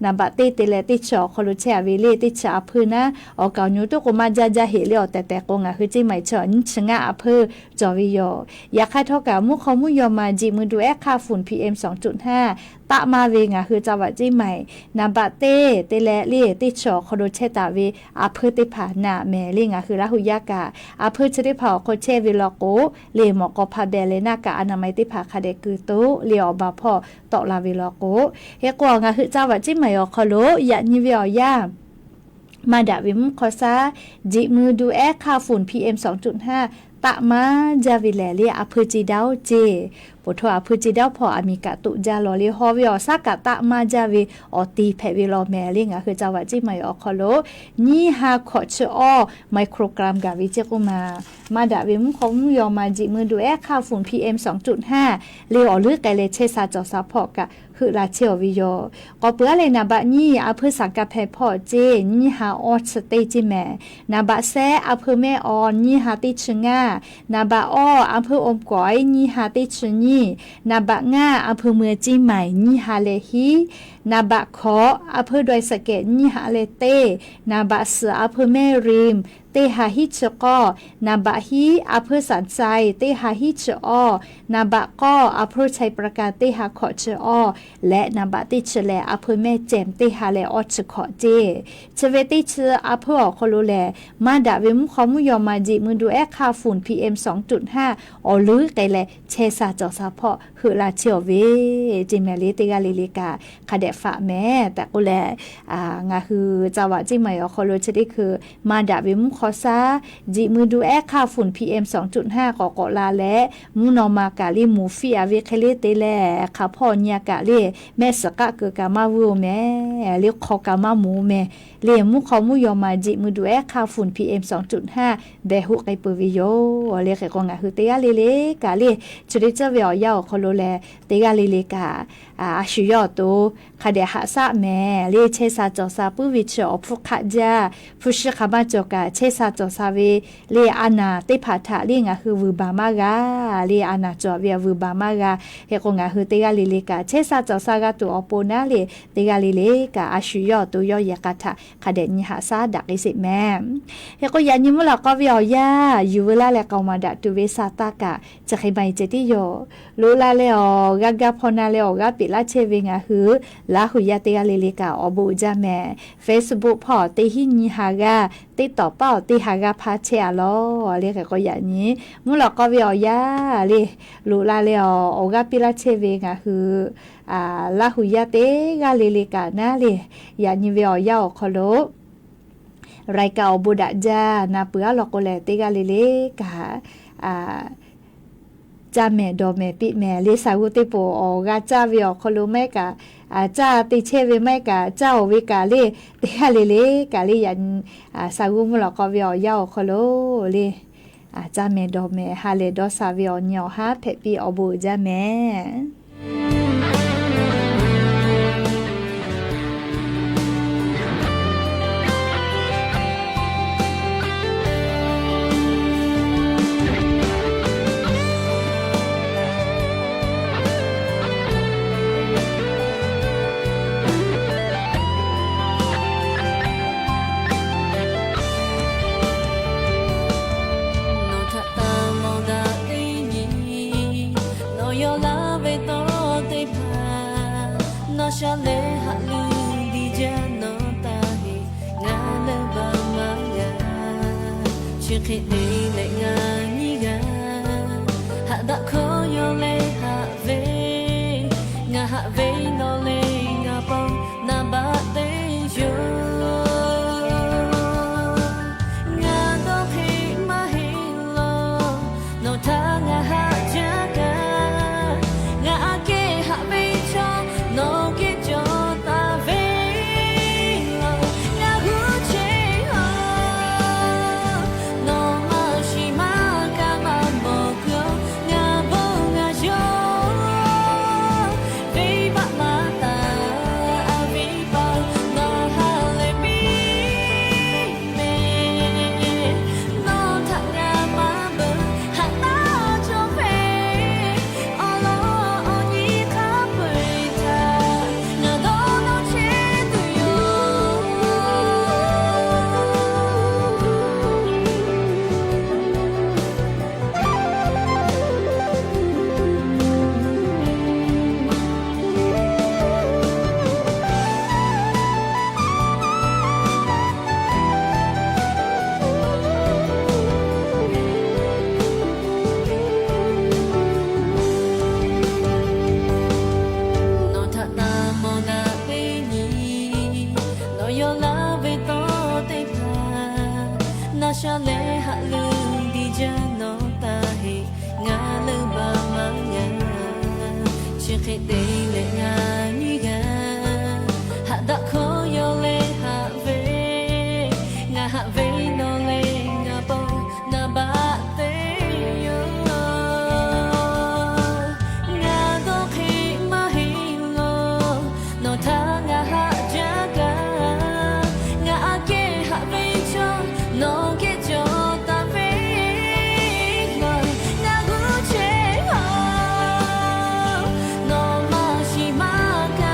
naˍ baꞈ teˇ te leh teˇ chi awˬ hk'aw lo chehˇ a ve le teˇ chi a hpeuˇ naˉ, awˬ kaˍ awˬ nyu toˆ k'o maˇ jaˇ jaˇ heꞈ le awˬ tehˬ tehˬ k'o, ngaˬ hui ceˇ maˬ chi awˬ nyiˇ chi ngaˇ a hpeuˇ cawˬ ve yoˬ. Yaꞈ hk'aˇ htawˇ kaꞈ mvuhˇ hk'aw mvuhˇ yaw ma jiꞈ mui du ehˉ hk'aˇ funˍ P M สองจุดห้า taˆ maˇ ve ngaˬ hui ca vaꞈ ceˇ maˬ naˍ baꞈ teˇ te leh le teˇ chi awˬ hk'aw lo chehˇ taˍ ve a hpeuˇ teˇ hpaˍ naꞈ mehˍ le. Ngaˬ hui Laˇ huˍ yaˇ kaꞈ a hpeuˇ chi teˇ hpaˍ awˬ hk'aw chehˇ ve law k'o, le mawꞈ k'aw hpa beh leh naˇ kaꞈ a naˍ maˍ teˇ hpaˍ hk'a dehꞈ keu toˆ le awˬ baˬ hpawˇ tawˆ la ve law k'o, hk'e k'o ngaˬ hui ca vaꞈ ceˇ maˬ awˬ hk'aw lo yaꞈ nyi ve awˬ yanˇ maˇ daꞈ ve mvuhˇ hk'aw shaˉ jiꞈ mui du ehˉ hk'aˇ funˍ P M สองจุดห้า taˆ maˇ jaˇ ve lehˬ le a hpeuˇ ce daˇ-oˬ ceˇ. Poˬ htaˇ a hpeuˇ ce daˇ-oˬ hpawˇ aˬ miˍ kaꞈ toꞈ jaˇ law le haw ve awˬ shaˉ kaꞈ taˆ maˇ jaˇ ve awˬ te hpehꞈ ve law mehˍ le. Ngaˬ hui ca vaꞈ ceˇ maˬ awˬ hk'aw lo nyiˇ ha hkawꞈ chi awˇ microgram gaˬ ve ceˇ k'oˆ ma, maˇ daꞈ ve mvuhˇ hk'aw mvuhˇ yaw ma jiꞈ mui du ehˉ hk'aˇ funˍ P M สองจุดห้า le awˬ leuˉ k'ai leh chehˇ sha cawˬ sha hpawˇ kaꞈ heuˆ la chehˇ awˬ ve yoˬ. K'awꞈ peuˬ-a leh naˍ baꞈ nyiˇ a hpeuˇ saˍ ka hpeh hpawˇ ceˇ nyiˇ ha awˇ chi teˇ ceˇ mehˍ. Naˍ baꞈ sehˉ a hpeuˇ mehˆ awˬ nyiˇ ha teˇ chi ngaˇ. Naˍ baꞈ awˇ a hpeuˇ awˬ kawˍ-e nyiˇ ha teˇ chi nyiˇ. Naˍ baꞈ ngaˇ a hpeuˇ mui ceˇ maˬ nyiˇ ha leh hiˉ. Naˍ baꞈ hkawꞈ a hpeuˇ daweh saˍ kehꞈ nyiˇ ha leh teˇ. Naˍ baꞈ suhˍ a hpeuˇ mehˆ rim teˇ ha hiˉ chi k'awˇ. Naˍ baꞈ hiˉ a hpeuˇ saˍ cai teˇ ha hiˉ chi awˇ. Naˍ baꞈ k'awˇ a hpeuˇ chai pra ka teˇ ha hkawꞈ chi awˇ. Leh naˍ baꞈ teˇ chi lehˬ a hpeuˇ mehˆ cem teˇ ha leh awˇ chi hkawꞈ ceˇ. Chi ve teˇ chi a hpeuˇ awˬ hk'aw lo lehˬ, maˇ daꞈ ve mvuhˇ hk'aw mvuhˇ yaw ma jiꞈ mui du ehˉ hk'aˇ funˍ P M สองจุดห้า awˬ leuˉ k'ai leh chehˇ sha cawˬ sha hpawˇ heuˆ la chehˇ awˬ ve ceˇ mehˍ le. Teˇ g'aˇ le le kaꞈ hk'a dehꞈ faꞈ mehˍ tehꞈ k'oˆ leh, ngaˬ hui ca vaꞈ ceˇ maˬ awˬ hk'aw lo chi teˇ hkui maˇ daꞈ ve mvuhˇ k'awꞈ sha, jiꞈ mui du ehˉ hk'aˇ ฝุ่น PM สองจุดห้า k'awꞈ k'awꞈ la leh, mvuhˇ naw ma kaꞈ le moˍ fiˇ a ve hk'e le te leh, hk'aˬ hpawˇ nyi a kaꞈ le mehˆ suhˍ k'aˆ keu kaꞈ maˇ vuiˇ oˬ mehˍ le, hk'aw kaꞈ maˇ moˍ mehˍ le. Mvuhˇ hk'aw mvuhˇ yaw ma jiꞈ mui du ehˉ hk'aˇ ฝุ่น PM สองจุดห้า behˬ hoˆ k'ai peuˬ ve yoˬ le. Hk'e k'o ngaˬ hui teˇ g'aˇ le le kaꞈ le, chi le cawˇ ve awˬ yanˇ awˬ hk'aw lo lehˬ, teˇ g'aˇ le le kaꞈ a shu yawˇ awˬ to hk'a dehꞈ haꞈ shaˆ mehˍ le. Chehˇ sha cawˬ sha puiˉ ve chi awˬ hpfuhˇ hk'aˆ jaˇ. Hpu shi hk'aˬ maˇ cawˬ kaꞈ, chehˇ sha cawˬ sha ve le a naˍ teˇ hpaˍ htaꞈ le ngaˬ hui vuiˬ baˬ maˇ g'a le. A naˍ cawˬ ve vuiˬ baˬ maˇ g'a. Hk'e k'o ngaˬ hui teˇ g'aˇ le le kaꞈ chehˇ sha cawˬ sha g'a tuˬ awˬ pon naˉ le, teˇ g'aˇ le le kaꞈ a shu yawˇ awˬ to yawˇ yehˬ k'a htaꞈ hk'a dehꞈ nyi haꞈ shaˆ daꞈ k'ai sheˍ mehˍ. Hk'e k'o yaꞈ nyi mvuhˇ lawꞈ k'aw ve awˬ yanˇ yuˬ veu laˇ leh k'aoˍ maˍ daꞈ tuˬ ve sa taˇ kaꞈ chi hk'e maˇ heˆ ceh tiˉ yoˬ. Loꞈ la leh awˬ g'aˇ gaˇ hpaw na leh awˬ g'aˇ peꞈ laˇ chehˇ ve ngaˬ hui Laˇ hu yaˇ teˇ g'aˇ le le kaꞈ awˬ bon uiˍ jaˇ mehˍ. Facebook hpawˇ teˇ hinˉ nyi ha g'aˇ, TikTok paˉ awˬ teˇ ha g'aˇ hpaˇ chehˇ a lawˬ le. Hk'e k'o yaꞈ nyi mvuhˇ lawꞈ k'aw ve awˬ yanˇ le, loꞈ la leh awˬ g'aˇ piˇ laˇ chehˇ ve ngaˬ hui Laˇ hu yaˇ teˇ g'aˇ le le kaꞈ naˉ le, yaꞈ nyi ve awˬ yanˇ awˬ hk'aw lo รายการ awˬ bon daꞈ jaˇ na peuˬ a lawˬ k'o lehˬ, teˇ g'aˇ le le kaꞈ caˇ mehˍ dawˬ mehˍ piˇ mehˍ le. Sha g'uˇ teˇ poˬ awˬ g'a caˇ ve awˬ hk'aw lo maˇ heˆ kaꞈ, caˇ te chehˇ ve maˇ heˆ kaꞈ, caˇ oˬ ve kaꞈ le, teˇ g'aˇ le le kaꞈ le yaꞈ nyi sha g'uˇ mvuhˇ lawꞈ k'aw ve awˬ yanˇ awˬ hk'aw lo le, caˇ mehˍ dawˬ mehˍ ha lehˬ dawˇ sha ve awˬ nyi awˬ haˉ hpehꞈ piˇ awˬ bon uiˍ jaˇ mehˍ. Nawˬ htaꞈ taˇ mawˬ daꞈ teˇ nyi, nawˬ yaw laˇ ve tawˇ teˇ hpaˍ, nawˬ sha leh haꞈ luˬ diˬ jaˇ nawˬ taˇ heˆ, ngaˬ leuˆ baˬ maˇ g'a. Chi hk'e te leh ngaˬ nyiˇ g'aˇ haꞈ daꞈ hkawˇ yaw leh haꞈ ve, ngaˬ haꞈ ve nawˬ leh ngaˬ paw naˍ baˆ teˇ yoˬ. Ngaˬ dawˇ hk'e maˇ heˆ laˬ, nawˬ htaꞈ ngaˬ haꞈ jaˇ kaꞈ, ngaˬ aꞈ kehˉ haꞈ ve chaw nawˬ geh cawˬ taˍ ve laˬ. Ngaˬ hui chehˇ a, nawˬ maˇ shiˍ maˇ kaꞈ maˇ mawˬ kuiˬ, ngaˬ bon ngaˬ yawˇ venˇ baˆ maˇ taˍ, a venˇ baˆ nawˬ ha lehˬ piˇ mehˍ. Nawˬ htaꞈ ngaˬ maˇ beuꞈ haꞈ taˇ cawˬ ve, awˬ lawn awˬ nyi hk'a peu-eˬ htaꞈ ngaˬ dawˇ nawˇ chehˇ tuˬ yoˬ. Nawˬ htaꞈ taˇ mawˬ daꞈ teˇ nyi, nawˬ yaw laˇ ve tawˇ teˇ hpaˍ, nawˬ sha leh haꞈ luˬ diˬ jaˇ nawˬ taˇ heˆ, ngaˬ leuˆ baˬ maˇ g'a. Chi hk'e te leh ngaˬ nyiˇ g'aˇ haꞈ daꞈ hkawˇ yaw leh haꞈ ve, ngaˬ haꞈ ve nawˬ leh ngaˬ paw naˍ baˆ teˇ yoˬ. Ngaˬ dawˇ hk'e maˇ heˆ laˬ, nawˬ htaꞈ ngaˬ haꞈ jaˇ kaꞈ, ngaˬ aꞈ kehˉ haꞈ ve chaw nawˬ geh cawˬ taˍ ve laˬ. Ngaˬ hui chehˇ a, nawˬ maˇ shiˍ maˇ kaꞈ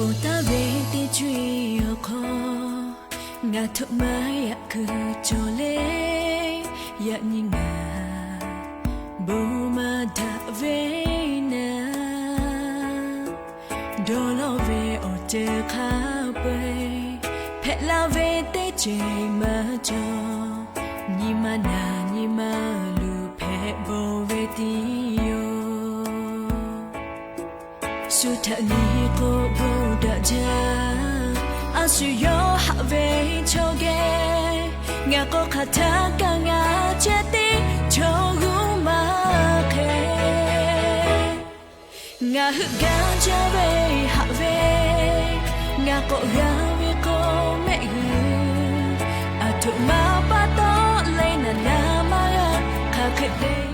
Ponˬ taˍ ve teˇ co-eˬ awˬ hk'aw, ngaˬ htoꞈ ma yaꞈ kuiˬ cawˬ le. Yaꞈ nyi ngaˬ bon maˇ daꞈ ve naˍ, dawˇ lawˇ ve awˬ ceuˬ hk'a peu-eˬ hpehꞈ la ve teˇ ceuˬ maˇ cawˬ. Nyi ma naˍ nyi ma luˬ hpehꞈ bawˬ ve tiˉ yoˬ. Shu htaꞈ nyi k'o bon daꞈ jaˇ. A shu yawˇ haꞈ ve chaw geh, ngaˬ k'o hk'aˬ htaˇ kaꞈ ngaˬ ceh tiˉ chaw g'uˇ maˇ hk'e. Ngaˬ hui gaˇ jaˇ ve haꞈ ve, ngaˬ k'awꞈ g'a ve k'o mehˆ g'uiˬ. Aˬ htoꞈ ma pa taw le naˍ naˍ maˇ g'a hk'aˬ hk'e te.